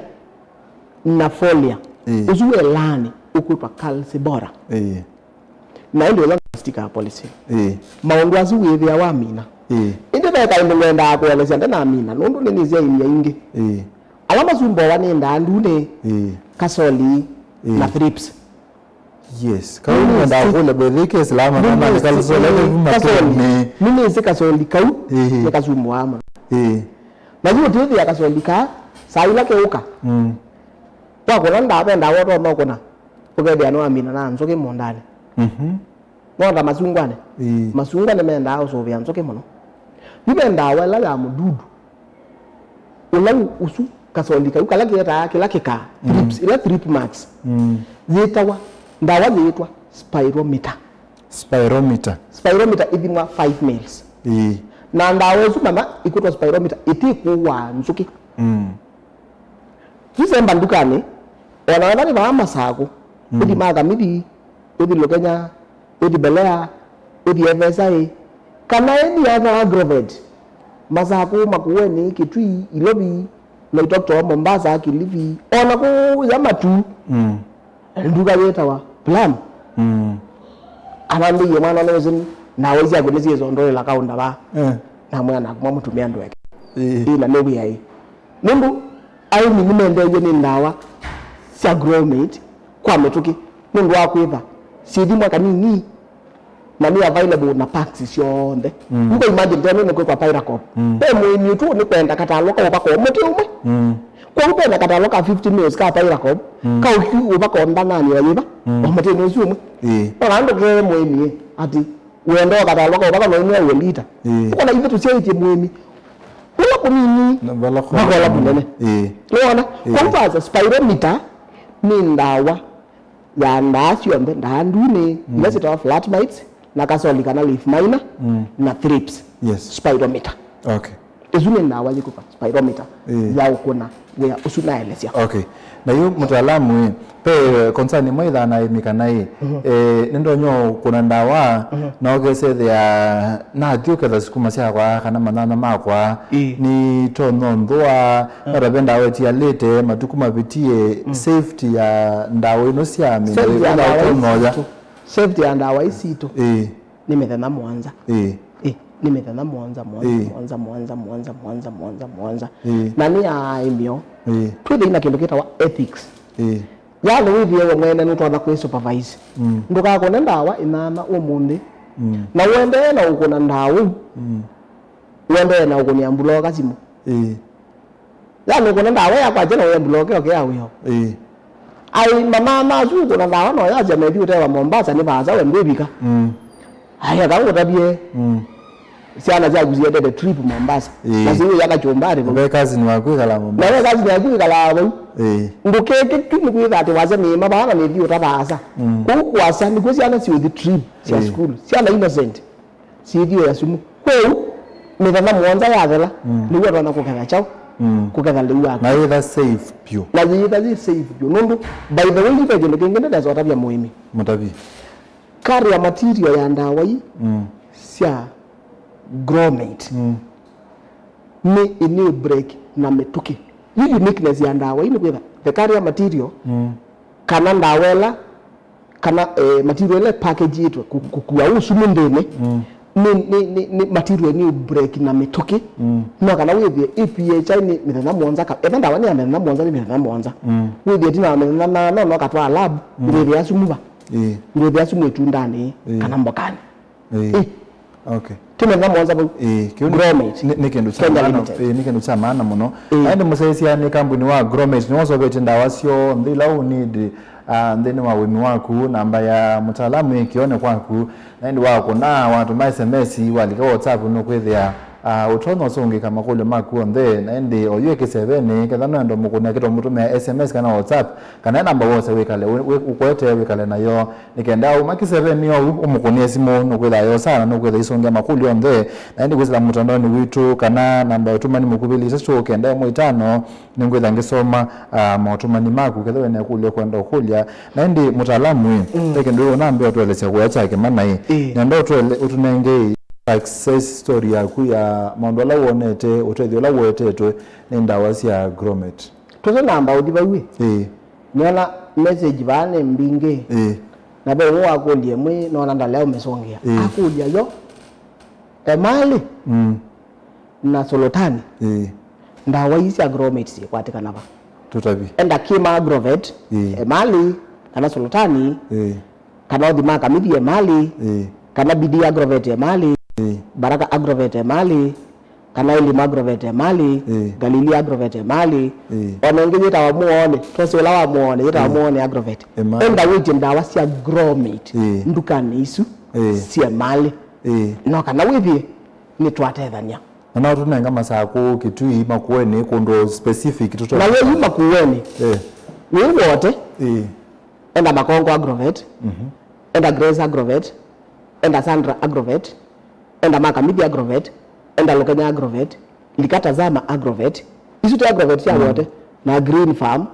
na folia, ĩĩ, ũsu wĩ laanĩ ũkwĩtwa Calcibora. Ĩĩ. Na ĩndĩ ũla sticker policy. Ĩĩ. Maũndũ asu wĩthĩa wamina. Ĩĩ. Ĩndĩ ve kaĩndũ ngwendaa kũelesya ndanamina, nũndũ nĩnĩsya aĩmi aingĩ. Ĩĩ. Ala masumbawa nĩ ndaa ndune, ĩĩ, kasoli, ĩĩ, na thrips. Yes, kau nĩmwendaa kũlya, by the way, ke salama, nĩmwĩsĩ, kama nĩ kasoli, ĩĩ, kasoli. Nĩmwĩsĩ kasoli kau, ĩĩ, nĩkasumbuaa mũno. Ĩĩ. Na yu ũtĩthĩa kasoli kaa, saa ila keũka. Mm. Wakũna ndawa, ndawa ũtonya ũkũna, ũkethĩa nĩwamina na nzũkĩ mũũndanĩ. Mhm. Wona masungwanĩ? Ĩĩ. Masungwa nĩmendaa ũsũvĩa nzũkĩ mũno. Yu ve ndawa ĩla ya mũdudu. Ũla u-, ũsu kasoli kau kala ketaa kĩla kĩkaa, mm, thrips, ĩla thrip marks. Mm. Yĩtawa, ndawa yĩtwa spirometer. Spirometer. Spirometer ĩthimwa five mils. Ĩĩ. Na ndawa ĩsu mana ĩkwĩtwa spirometer ĩtĩkũaa nzũkĩ. Mm. Yu semba ndukanĩ, ona wetha nĩ vaa Masakũ, mm, ũthi Makamithi, ũthi Lũkenya, ũthi Belea, ũthi F S I, kana any other agrovet, Masakũ, Makueni, Kitui, Ilovi, Loitoktok, Mombasa, Kilifi, ona kũya Matuu. Mm. Nduka yĩtawa Plan. Mm. Anambĩie mwana nũsĩ ndawa isyaku nĩsyĩsondolĩla kaũnda vaa. Eh. Namwĩa naku mamũtũmĩa andũ eke. Eh. Ĩ, na nĩ wĩa ĩ. Nũndũ aĩmi nĩmendeew'e nĩ ndawa sya Gromate kwa mĩtũkĩ nũndũ wa kwĩtha syĩthimwa kanini. Na nĩ available na packs syonthe. Mm. You can imagine, tene nĩ kwĩkwa Pyracop. Mm. Ve mũĩmi ũtũ nĩ kwenda katalo ka ũvaka o mũtĩ ũmwe. Mm. Kwoou ve na katalo ka fifty mils ka Pyracop, mm, ka ũkiu ũvaka o ndananĩ wa yĩva, mm, o mũtĩnĩ ũsu ũmwe. Ĩĩ. Ona ndũkee mũĩmi ĩ, atĩ wenda o katalo ka ũvaka no inĩawe lita. Ĩĩ. Ũkona ithe tũsyaĩtye mũĩmi. Ũla kũnini, na vala kũnene. Ĩĩ. Nĩwona? Ĩĩ. Kwoou twasya spirometer nĩ ndawa ya ndaa syonthe, ndaa ndune, mm, ila syĩtawa flat mites, na kasoli kana leaf miner, mm, na thrips. Yes. Spirometer. Okay. Ĩsu nĩ ndawa yĩkwĩtwa spirometer, ĩĩ, ya ũkũna wĩa ũsu naelesya. Okay. Na yu mũtaalamu ĩ, ve concern ĩmwe ĩthaa na aĩmi kana ĩ, mhm, eh, nĩndonya ũkũna ndawa, mhm, na ũkesethĩa nathi ũketha sukuma syakwa kana manyanya makwa, ĩĩ, nĩtonya nthũa, mm, nata ve ndawa ĩtialĩte, matukũ mavĩtie, mm, safety ya ndawa ino sya mĩndũ. Safety ya ĩla ndawa ũtonya ũya. Isitũ. Safety ya ndawa isitũ. Ĩĩ. Nĩ mĩthenya mũonza. Ĩĩ. Ĩ, nĩ mĩthenya mũonza, mũonza, ĩĩ, mũonza, mũonza, mũonza, mũonza, mũonza, mũonza. Ĩĩ. Na nĩ ya aĩmi o. Ĩĩ. Twĩthĩi na kĩndũ kĩtawa ethics. Ĩĩ. Yaani wĩthĩe we mwene nũtonya kwĩ supervise. Mm. Ndũkakũne ndawa ĩnana ũmũnthĩ. Mm. Na ũendee na ũkũna ndawa ũu. Mm. Ũendee na ũkũnĩa mbuloka simũ. Ĩĩ. Yaani ũkũna ndawa yakwatya na ũya mbuloka ũkĩa wĩo. Ĩĩ. Ai, mama masu ũkũna ndawa no yasya methi ũtewa Mombasa nĩ vaasa we ndwĩvika. Mm. Ai, aka ngũtavye. Mm. Syana syaku siendete trip Mombasa. Ĩĩ. Na siwĩya kachumbari vau. Ve cousin waku ĩkalaa Mombasa. Na ve cousin yaku ĩkalaa vau. Ĩĩ. Ndũkeke tu nĩ kwĩtha atĩ wasya nĩĩma vaa na nĩthi ũta vaasa. Mm. Kũu kũasa nĩkw'o syana siũthi trip sya, ĩĩ, sukulu. Syana innocent. Syĩthio ya sumu. Kwoou, mĩthenya mũonza yathela, mm, nĩw'o ũtonya kũketha kyaũ? Mm. Kũketha lĩu waku. Na yĩtha safe vyũ. Na yĩtha yĩ safe vyũ. Nũndũ, by the way, ve kĩndũ kĩngĩ ndenesa ũtavya mũĩmi. Mũtavye. Carrier material ya ndawa ii, mm, sya Gromate, mm, nĩ ĩnĩ break na mĩtũkĩ. Yu uniqueness ya ndawa ii nĩ kwĩtha the carrier material, mm, kana ndawa ĩla kana, eh, material ĩla ĩpackagĩtwe kũ-, kũkua ũsumu nthĩnĩ, mm, nĩ, nĩ, nĩ, nĩ material nĩ break na mĩtũkĩ. Mm. No kana wĩthĩe A P H I nĩ mĩthenya mũonza ka-, etha ndawa nĩ ya mĩthenya mũonza, nĩ mĩthenya mũonza. Mm. Wĩthĩe ĩtina wa mĩthenya nana no katwaa lab, mm, ngwĩthĩa sumu va. Ĩĩ. Ngwĩthĩa sumu ĩtundanĩ, ĩĩ, kana mbokanĩ. Ĩĩ. Ĩĩ. Okay. Ti mĩthenya mũonza vau. Ĩĩ, kĩu nĩ, Gromate, nĩ, nĩ kĩndũ kya Kenya maana, Limited. Ĩĩ, nĩ kĩndũ kya maana mũno. Ĩĩ. Na ĩndĩ mũsyaĩĩsya nĩ kambuni wa Gromate nĩwasovete ndawa syonthe ila ũnidi, ah, nthĩnĩ wa ũĩmi waku, namba ya mũtaalamu ĩ kĩone kwaku, na ĩndĩ wakũna, watũma S M S, walika WhatsApp, nũkwĩthĩa, Ah, ũtonya ũsũngĩka makũlyo maku onthe, na ĩndĩ oyu e kĩsevenĩ, ketha nũenda ũmũkũnĩa kĩtwa mũtũmĩa S M S kana WhatsApp, kana e namba wose wĩkale, wĩ-, wĩ-, ũkwete wĩkale nayo, nĩ kenda auma kĩsevenĩ oyu, ũmũkũnĩe simũ, nũkwĩtha yosaa na nũkwĩtha isũngĩa makũlyo onthe, na ĩndĩ kwĩsĩla mũtandaonĩ witũ, kana namba ya ũtũmani mũkuvĩ, itatũ kenda ĩmwe itano, nĩngwĩtha ngĩsoma, ah, maũtũmani maku, ketha wĩna ĩkũlyo kwenda ũkũlya. Na ĩndĩ mũtaalamu ĩ, mm, ve kĩndũ ũnambĩa ũtũelesya kũya kya kĩmana ĩ, ĩ, nenda ũtũele-, ũtũnenge ĩ, success story yaku ya maũndũ ala wonete, ũtethyo ũla ũetetwe nĩ ndawa sya Gromate. Tũtanamba ũthi vau ĩ, ĩ, nĩona message vaa nĩ mbingĩ. Ĩ. Na ve ũmwe wakũlya ĩmwe, nona ndalea ũmĩsũngĩa. Ĩ. Akũlya yo, emalĩ, mm, na solotani. Ĩ. Ndawa ii sya Gromate syĩkwatĩkana va? Tũtavye. Enda Kima Agrovet, ĩ, emalĩ, kana solotani, ĩ, kana ũthi Makamithi emalĩ, ĩ, kana Bidii Agrovet emalĩ, ĩ, Baraka Agrovet emalĩ, kana Elim Agrovet emalĩ, ĩ, Galili Agrovet emalĩ, ĩ, ona ĩngĩ yĩtawa Muone, twasĩ ũla wa Muone, yĩtawa, ĩ, Muone Agrovet. Emalĩ. Enda wĩtye ndawa sya Gromate, ĩ, ndukanĩ isu, ĩ, sya emalĩ. Ĩ. No kana wĩthĩe nĩtwatethany'a. Na no tũnenga Masakũ, Kitui, Makueni, kũndũ specific tũtonya. Na we yu Makueni, ĩ, wĩ wote, ĩ, enda Makongo Agrovet, mhm, enda Grace Agrovet, enda Sandra Agrovet, enda Makamithi Agrovet, enda Lukenya Agrovet, lika Tazama Agrovet, isu ti Agrovet sya, mm, wote, na Green Farm,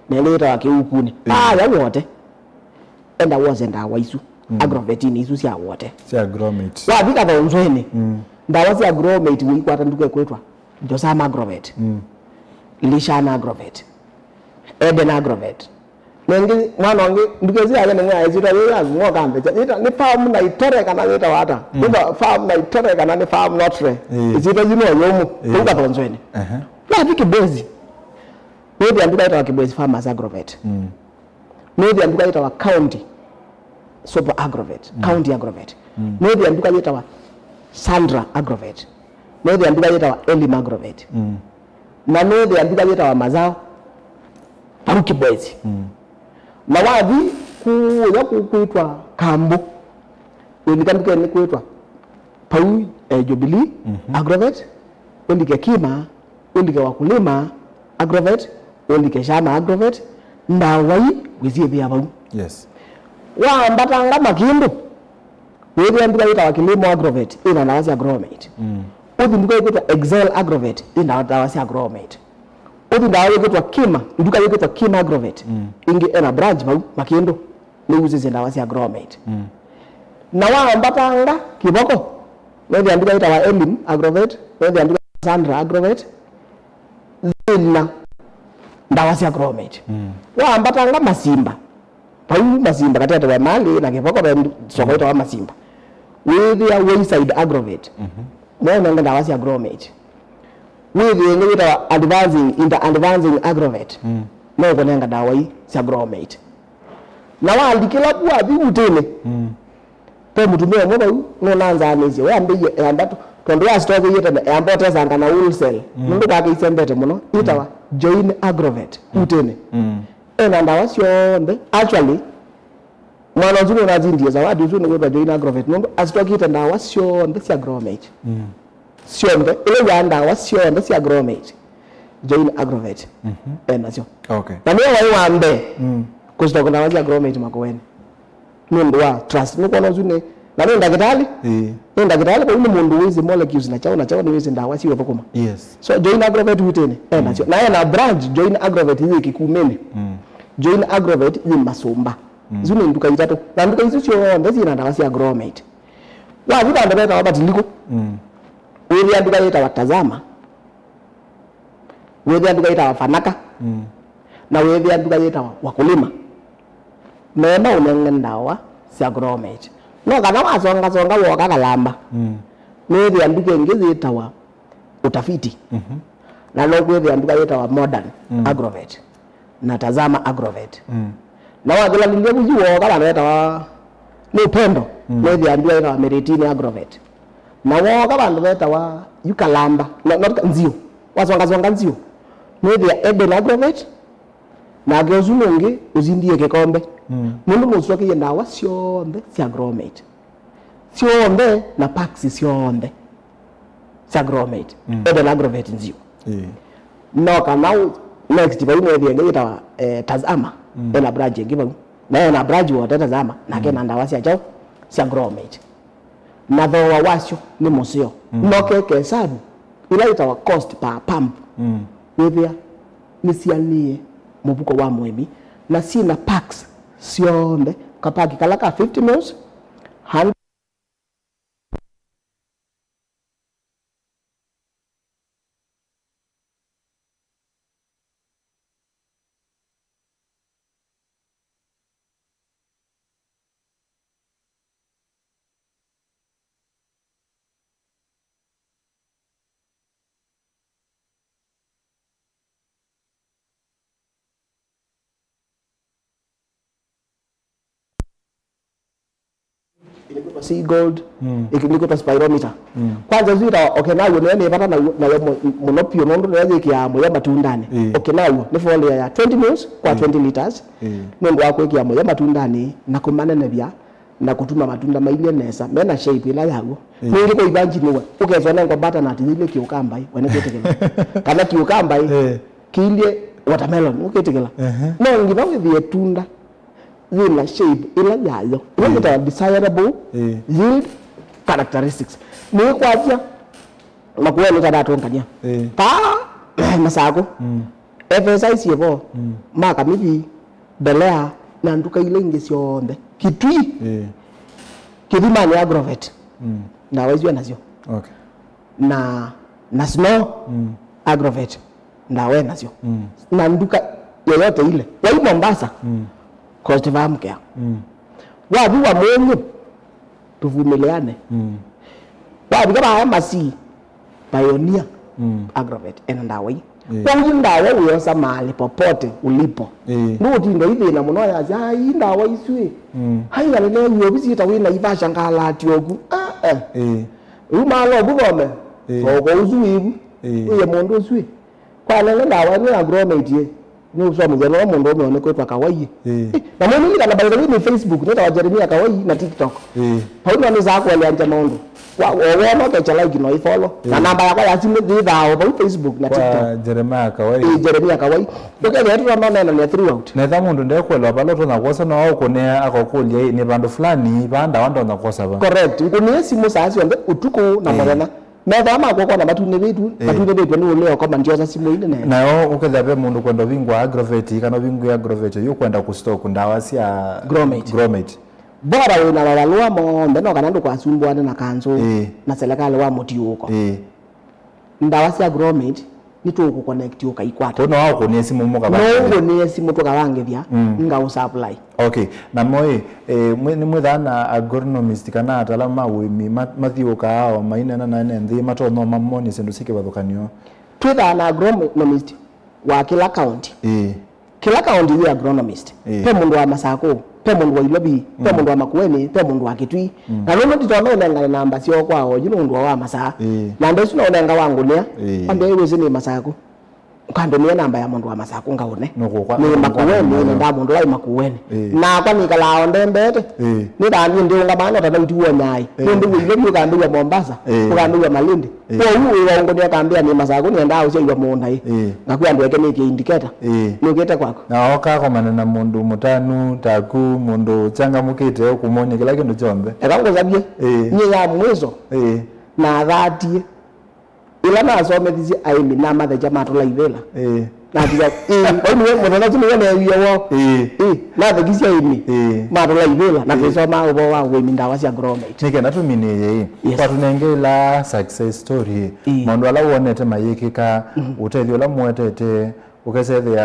na ĩla yĩtawa Kĩukunĩ. Mm. Aya wote, enda wose ndawa isu, mm, Agrovetini isu sya wote. Sya Gromate. Wathi Kathonzweni, mm, ndawa sya Gromate ũikwata nduka ĩkwĩtwa Josama Agrovet, mm, Lishana Agrovet, Eden Agrovet, na ĩngĩ, mwana ũngĩ, nduka ĩsu yake nĩmwe ya ĩsyĩtwa yĩĩ yaku, ng'oka mbecha. Yĩta, nĩ Farm Naitere kana yĩtawa ata? Mm. Yĩta Farm Naitere kana nĩ Farm Notre? Ĩĩ. Ĩsyĩtwa yu no yũmũ. Ĩĩ. Kũu Kathonzweni. Ehe. Nathi Kibwezi. Nĩthĩa nduka yĩtawa Kibwezi Farmers Agrovet. Mm. Nĩthĩa nduka yĩtawa County Super Agrovet. Mm. County Agrovet. Mm. Nĩthĩa nduka yĩtawa Sandra Agrovet. Nĩthĩa nduka yĩtawa Elim Agrovet. Mm. Na nĩthĩa nduka yĩtawa Mazao. Vau Kibwezi. Mm. Na wathi kũya kũu kwĩtwa Kambu, wĩlika ndukenĩ kwĩtwa vau, eh, Jubilee, mhm, Agrovet, ũlike Kima, ũlike Wakulima Agrovet, ũlike Shama Agrovet, ndawa ii wĩsyĩthĩa vau. Yes. Waambatanga Makĩndũ, wĩthĩa nduka yĩtawa Kilimo Agrovet ĩna ndawa sya Gromate. Mm. Ũthi nduka yĩkwĩtwa Excel Agrovet ĩna ndawa sya Gromate. Ũthi ndawa yĩkwĩtwa Kima, nduka yĩkwĩtwa Kima Agrovet. Mm. Ĩngĩ ena branch vau Makĩndũ, nĩyusĩsye ndawa sya Gromate. Mm. Na waambatanga Kĩvoko, nĩthĩa nduka yĩtawa Elim Agrovet, nĩthĩa nduka Sandra Agrovet, yĩna ndawa sya Gromate. Mm. Waambatanga Masimba, vau Masimba katete wa Emali na Kĩvoko ve ndu-, soko, mm, yĩtawa Masimba. Wĩthĩa Wayside Agrovet. Mhm. Nonenge ndawa sya Gromate. Wĩthĩa ĩngĩ yĩtawa Advancing, Inter Advancing Agrovet. Mm. No ĩkũnenga ndawa ii sya Gromate. Na walikĩla ku wathi utĩnĩ. Mm. Ve mũtumĩa ũmwe vau nũnanzaanĩsye, we ambĩie eamba tũ-, tondũ wasitokĩie tene, eamba ũtesanga na wholesale. Mm. Nũndũ kwake isembete mũno, yĩtawa, mm, Join Agrovet, mm, utĩnĩ. Mm. Ena ndawa syonthe. Actually, mwana ũsu nũnazindie zawadi ũsu nĩwĩtwa Join Agrovet, nũndũ asitokĩte ndawa syonthe sya Gromate. Mm. Syonthe, ĩla ya ndawa syonthe sya Gromate, Join Agrovet, mhm, enasyo. Okay. Na nĩwe waĩ wa mbee, mm, kũsitoka ndawa sya Gromate Makueni. Nũndũ wa trust. Nũkwona ũsu nĩ, na nĩ ndakĩtalĩ. Ĩĩ. Nĩ ndakĩtalĩ, kwoou nĩ mũndũ wĩsĩ molecules na kyaũ na kyaũ, nĩwĩsĩ ndawa siũthũkũma. Yes. So, Join Agrovet utĩnĩ, enasyo. Mm. Na ena branch, Join Agrovet yĩ Kĩkumĩnĩ. Mm. Join Agrovet yĩ Masũmba. Mm. Isu nĩ nduka itatũ. Na nduka isu syonthe syĩna ndawa sya Gromate. Wathi vandũ vetawa Batiliko, mm, wĩthĩa nduka yĩtawa Tazama, wĩthĩa nduka yĩtawa Fanaka, mm, na wĩthĩa nduka yĩtawa Wakulima, meema ũnenge ndawa sya Gromate. No kana wasongasonga wooka Kalamba, mm, nĩwĩthĩa nduka ĩngĩ yĩtawa Utafiti. Mhm. Na no kwĩthĩa nduka yĩtawa Modern, mm, Agrovet na Tazama Agrovet. Mm. Na wakĩlanĩlya vu yu wooka vandũ vetawa nĩ Upendo, mm, nĩwĩthĩa nduka yĩtawa Miritini Agrovet. Na wooka vandũ vetawa yu Kalamba, no, not Ka-, Nziũ. Wasongasonga Nziũ, nĩwĩthĩa Eden Agrovet, nake ũsu nũngĩ ũsindie kĩkombe. Mm. Nũndũ nũsokeiye ndawa syonthe sya Gromate. Syonthe na packs syonthe. sya Gromate. Mm. Ende na Gromate nzio. Ĩĩ. No kana u-, next vau nethie ĩngĩ yĩtawa, eh, Tazama. Mm. Ena branch ĩngĩ vau. Na ena branch wote Tazama, nake, mm, na ndawa sya kyaũ? Sya Gromate. Na thooa wasyo nĩ mũseo. Mm. No keke hesabu, ila yĩtawa cost per pump. Mm. Wĩthĩa nĩsianĩe mũvuko wa mũĩmi, na syĩna packs syonthe, kapaki kala ka fifty mils, Ĩngĩ kwĩtwa Sea Gold, mm, ĩngĩ kwĩtwa Spirometer. Mm. Kwanza isu ĩtawa Okenaguo nĩyo nĩ vata nayo, nayo mũ-, mũno piũ, nũndũ nĩyo yĩkĩaa mũyo matundanĩ. Ĩĩ. Okenaguo nĩ folio ya twenty mils kwa, ĩĩ, twenty liters, ĩĩ, nũndũ wa kwĩkĩa mũyo matundanĩ na kũmanenevya na kũtuma matunda mailye nesa, mena shape ĩla yaw'o. Ĩĩ. Nĩngĩ kwa imagine we, ũkethwa nengwa butternut yĩilye cucumber, we nĩkwĩtĩkĩla? Kana cucumber, ĩĩ, kĩilye watermelon, ũkĩtĩkĩla? Ehe. No nginya wĩthĩe tunda yĩna shape ĩla yayo, ĩla, ĩĩ, yĩtawa desirable, ĩĩ, yield characteristics. Nĩkwasya Makueni ta ndatũngany'a. Ĩĩ. Paa, Masakũ. Mm. F S I syĩ vo, mm, ma Kamithi, Belea, na nduka ila ingĩ syonthe. Kitui. Ĩĩ. Kithimanĩ Agrovet. Mm. Ndawa isu e nasyo. Okay. Na, na Snow, mm, Agrovet. Ndawa e nasyo. Mm. Na nduka yoyote ile. Wai Mombasa, mm, Coast Farm Care. Mm. Wathi wa mũnyũ, Tuvumiliane. Mm. Wavika vaya Masii, Pioneer, mm, Agrovet, ena ndawa ii. Ĩĩ. Kwoou yu ndawa wĩosa mahali popote ulipo. Ĩĩ. Ndũũtinda ũithĩna mũno yasya, "Ai, ndawa isu ĩ. Mm. Ai, ngalĩ neew'a ũvu syĩta wĩ Naivasha ngalati oku." Ah, eh. Ĩĩ. Yu maala ovu thome. Ĩĩ. Thoko ũsu wĩvu. Ĩĩ. Wĩe mũndũ ũsu ĩ. Kwa nene ndawa ĩno ya Gromate ĩ, nĩ ũsomethya no mũndũ ũme nĩ kwĩtwa Kawai. Ĩĩ. Eh, na mũnini kana by the way nĩ Facebook, nĩtawa Jeremia Kawai na TikTok. Ĩĩ. Pau no nĩsaa kũeleanja maũndũ. Wa, wona ũkekya like no ifollow. Ĩĩ. Na namba yakwa ya simu yĩthaa o pau Facebook na TikTok. Kwa Jeremia Kawai. Ĩĩ, Jeremia Kawai. Ũkethĩa tũtanoneenania throughout. Netha mũndũ ndekũelewa vala ũtonya kwosa no aũkũnĩa akakũlya, "Ĩ, nĩ vandũ fulani, vaa ndawa ndonya kwosa va?" Correct. Ngũnĩe simu saa syonthe, ũtukũ na, ĩĩ, mũthenya. Methaa makwa ũkona matunĩvĩtw'e, ĩĩ, matunĩvĩtw'e nĩ ũlea ũkoma ndyosa simũ inĩ nene. Nayo ũkethĩa ve mũndũ kwenda ũvingũa Agrovet, kana ũvingũe Agrovet, yu kwenda kũstock ndawa sya Gromate. Gromate. Bora wĩ na mavalũa monthe, no kana ndũkasumbũane na kanzũ, ĩĩ, na selekalĩ wa mũtiũũko. Ĩĩ. Ndawa sya Gromate, nĩtũũkũconnect ũkaikwata. Kũu no waũkũnĩe simũ mũkavangĩthya. No ũngũnĩe simũ tũkavangĩthya, mm, ngaũ supply. Okay. Na mo ĩ, eh, mwĩ-, nĩmwĩthaa na agronomist kana ataalamu ma ũĩmi ma-, mathiũũkaa o maineena na ene nthĩ matonya mamony'e syĩndũ syĩ kĩvathũkany'o? Twĩthaa na agronomist wa kĩla county. Ĩĩ. Kĩla county yĩ agronomist. Ĩĩ. Ve mũndũ wa Masakũ, ve mũndũ wa Ilovi, ve, mm, mũndũ wa Makueni, ve mũndũ wa Kitui. Mm. Na nũndũ nditonya ũnengane namba syoo kwa oyu nũndũ wa masaa. Ĩĩ. Namba ĩsu no ũnenga wa ngũnĩa, ĩĩ, wambĩa wĩsĩ nĩ Masakũ. Ũkandũmĩa namba ya mũndũ wa Masakũ ngaũne. Nũkũkwa-, nĩ Makueni, nũkũkwa-, nĩndaa mũndũ ũla wĩ Makueni. Ĩĩ. Nakwa nĩkalaa o ndembete. Ĩĩ. Nĩthaa niĩ ndĩũngamaa no ta nauti wonyaaĩ. Ĩĩ. Nũndũ wĩ Ilovi ũkambĩw'a Mombasa, ĩĩ, ũkambĩw'a Malindi. Ĩĩ. Kwoou wĩ wa ũngũnĩa ũkambĩa nĩ Masakũ nĩendaa ũsyaĩwa mũũnda ĩ. Ĩĩ. Ngakwĩa ndweke nĩkĩ indicator. Ĩĩ. Nũkĩte kwaku. Na oka akomana na mũndũ mũtanu taku, mũndũ ũchangamũkĩte ũkũmony'a kĩla kĩndũ kyonthe. Eka ngũsavye. Ĩĩ. Nyie ya mwiso. Ĩĩ. Na thatie. Ĩla nasomethisye aĩmi namathekya matũla ivĩla. Ĩĩ. Natiga, ĩĩ, vau nĩwe mũthenya ũsu nĩwe neewie woo. Ĩĩ. Ĩĩ, nathekisye aĩmi, ĩĩ, matũla ivĩla, na, ĩĩ, twĩsomaa ũvoo wa ũĩmi ndawa sya Gromate. Nĩ kenda tũminĩĩe ĩ, yes, watũnenge ĩla success story ĩ, ĩĩ, maũndũ ala wonete mayĩkĩka, mhm, ũtethyo ũla mũetete, ũkesethĩa,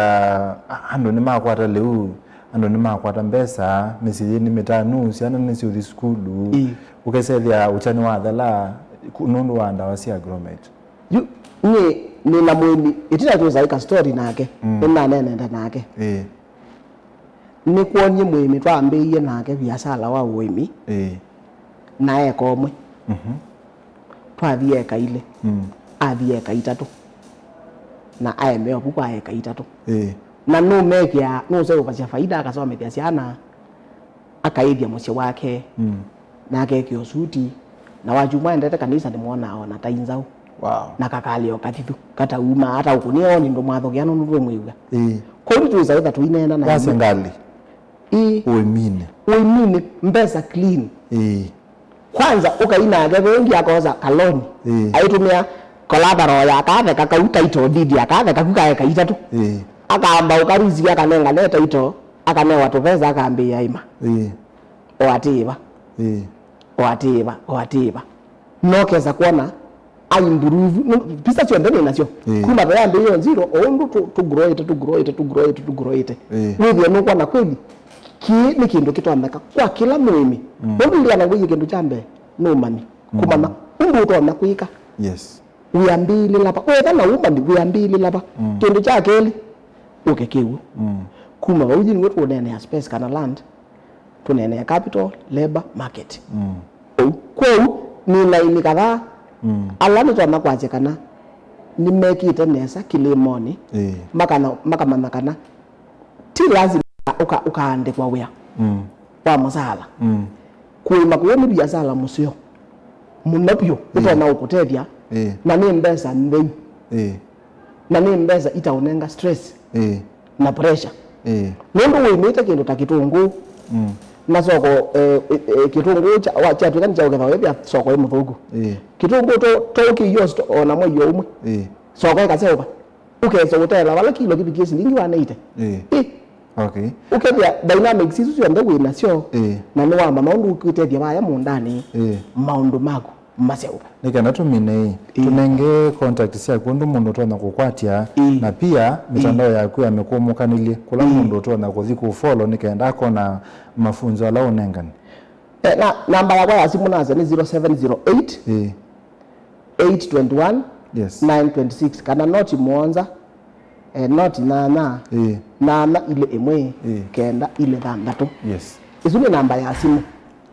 a-, andũ nĩmakwata lĩu, andũ nĩmakwata mbesa, mĩsyĩ yĩ nĩ mĩtanu, syana nĩsyũthi sukulu, ĩĩ, ũkesethĩa ũkya nĩwathela ku-, nũndũ wa ndawa sya Gromate. Yu, nyie nĩ na mũĩmi, ĩtina twĩsa ĩka story nake, mm, nĩnaneenete nake. Ĩĩ. Nĩkwonie mũĩmi twambĩĩie nake viasala wa ũĩmi, ĩĩ, na eka ũmwe. Mhm. Twathi eka ilĩ, mm, athi eka itatũ, na aemea ũvu kwa eka itatũ. Ĩĩ. Na nũmekĩaa, nũseũvasya faida, akasomethya syana, akaĩthya mũsyĩ wake, mm, na akekĩa ũsuti, na wakyumwa endete kanisa nĩmwonaa ona ta inzaũ. Wow. Na kakalĩ o kathithu, kataumaa, ataũkũnĩa o nĩ ndũmwathũkĩa nũndũ ndwĩmwĩw'a. Ĩĩ. Kwoou nĩtwĩsa ĩtha tũineena na Wase inyuĩ. Ngalĩ. Ĩĩ. Ũĩminĩ. Ũĩminĩ, mbesa clean. Ĩĩ. Kwanza ũkai nake vengi akosa kaloni. Ĩĩ. Aitũmĩa collateral ya katheka kau title deed ya katheka ku kaeka itatũ. Ĩĩ. Akamba ũkarisi akanengane title, akanewa tũvesa akambĩĩa ĩma. Ĩĩ. O atĩĩva. Ĩĩ. O atĩĩva, o atĩĩva. No kesa kwona aimburuvu. No, pisa syonthe nĩ nasyo. Ĩĩ. Kuma vayambĩĩo zero, o ũndũ tũ- tũgroĩte, tũgroĩte, tũgroĩte, tũgroĩte. Ĩĩ. Wĩthĩe nũkwona kweli, kĩĩ nĩ kĩndũ kĩtonyeka kwa kĩla mũĩmi. Nũndũ ndia na wĩie kĩndũ kya mbee, nũmani. Kũmanya ũndũ ũtonya kwĩka. Yes. Wĩambĩĩlĩla va? Wetha na ũmani, wĩambĩĩlĩla va? Kĩndũ kya kelĩ, ũke kĩw'ũ. Kuma vau nĩw'o tũũneenea space kana land, tũneenea capital, labor, market. Ũu. Kwoou, nĩna aĩmi kadhaa ala nĩtonya kwasya kana nĩmekĩte nesa kĩlĩmonĩ, Ĩĩ. makana- makamanya kana ti lazima ũka- ũkaandĩkwa wĩa wa mũsaala. Kũĩma kũũ nĩ viasala mũseo mũno vyũ ũtonya ũkũtethya, Ĩĩ. na nĩ mbesa ntheu, Ĩĩ. na nĩ mbesa itaũnenga stress Ĩĩ. na pressure. Ĩĩ. Nũndũ wĩmĩte kĩndũ ta kĩtũngũũ, na soko, eh, eh, eh, kĩtũngũũ kya- wa- kyatw'ĩka nĩ kya ũkethwa wĩthĩa soko ĩ mũthũku. Ĩĩ. Kĩtũngũũ to- to ũkĩio sto- ona mwei o ũmwe. Ĩĩ. Soko ĩkaseũva. Ũkesa ũtela vala kilo kĩvikie silingi wa neite. Ĩĩ. Ĩ. Okay. Ũkethĩa dynamics isu syonthe wĩ nasyo, Ĩĩ. na nĩwamba maũndũ ũkĩtethya vaya mũũndanĩ, Ĩĩ. maũndũ maku maseũva. Nĩ kenda tũmine ĩ, tũnenge contact syaku ũndũ mũndũ ũtonya kũkwatya, na pia mĩtandao yaku ya mĩkũmũkanĩlye kũla mũndũ ũtonya kũthi kũfollow nĩ kenda akona mafunzo ala ũnengane. Eh, na namba yakwa ya simũ nasa nĩ zero seven zero eight, Ĩĩ. eight twenty one, Yes. nine twenty six, kana noti mũonza, eh, noti nyanya, Ĩĩ. nyanya ilĩ ĩmwe, Ĩĩ. kenda ilĩ thanthatũ. Yes. Isu nĩ namba ya simũ.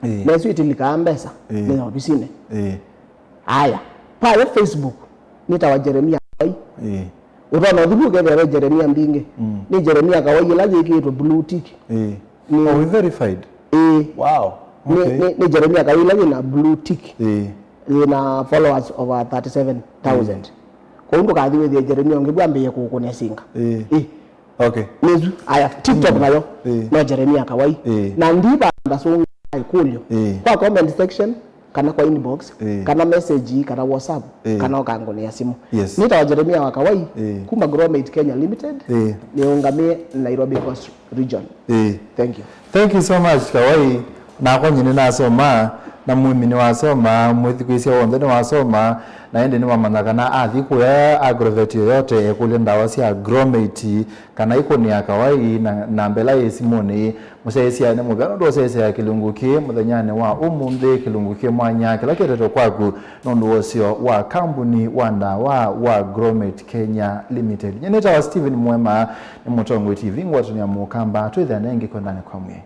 Ĩĩ. Na isu itilikaa mbesa, Ĩĩ. nĩ ovisinĩ. Ĩĩ. Aya, payo Facebook, nĩtawa Jeremia Kawai. Ĩĩ. Ũtonya ũthi vu ũkethĩa ve Jeremia mbingĩ. Mm. Nĩ Jeremia Kawai ĩla yĩkĩĩtwe blue tick. Ĩĩ. Nĩ- Oh, we verified? Ĩĩ. Wow. Nĩ- Okay. nĩ- nĩ Jeremia Kawai ĩla yĩna blue tick. Ĩĩ. Yĩna followers over thirty-seven thousand. Kwoou ndũkathi wĩthĩe Jeremia ũngĩ vu ambĩĩe kũkũnĩa singa. Ĩĩ. Ĩĩ. Okay. Nĩsu, aya, TikTok nayo, Ĩĩ. no Jeremia Kawai. Ĩĩ. Na ndivanda sũngĩa ĩkũlyo. Ĩĩ. Kwa comment section, kana kwa inbox, Ĩĩ. kana message, kana WhatsApp, Ĩĩ. kana ũkangũnĩa simũ. Yes. Nĩtawa Jeremia wa Kawai, Ĩĩ. kuma Gromate Kenya Limited, Ĩĩ. nĩũngamĩe Nairobi Coast Region. Ĩĩ. Thank you. Thank you so much, Kawai. Nakwa nyie nĩnasoma, na mũĩmi nĩwasoma, mwĩthukĩĩsya w'onthe nĩwasoma, na ĩndĩ nĩwamanya kana athi kũya agrovet yoyote ekũlya ndawa sya Gromate, kana ĩkũnĩa Kawai na namba ĩla yĩ simũnĩ. Mũsyaĩĩsya nĩ mũvea nũndũ ũsyaĩĩsya kĩlungu kĩĩ mũthenyanĩ wa ũmũnthĩ, kĩlungu kĩ mwanya kĩla kĩetetwe kwaku nũndũ wa ũseo wa kambuni wa ndawa wa Gromate Kenya Limited. Nyie nĩtawa Stephen Mwema, nĩ Mũtongoi T V ngwatanĩo ya Mũkamba. Twĩthĩane ĩngĩ kwendanĩ kwa mwĩĩ.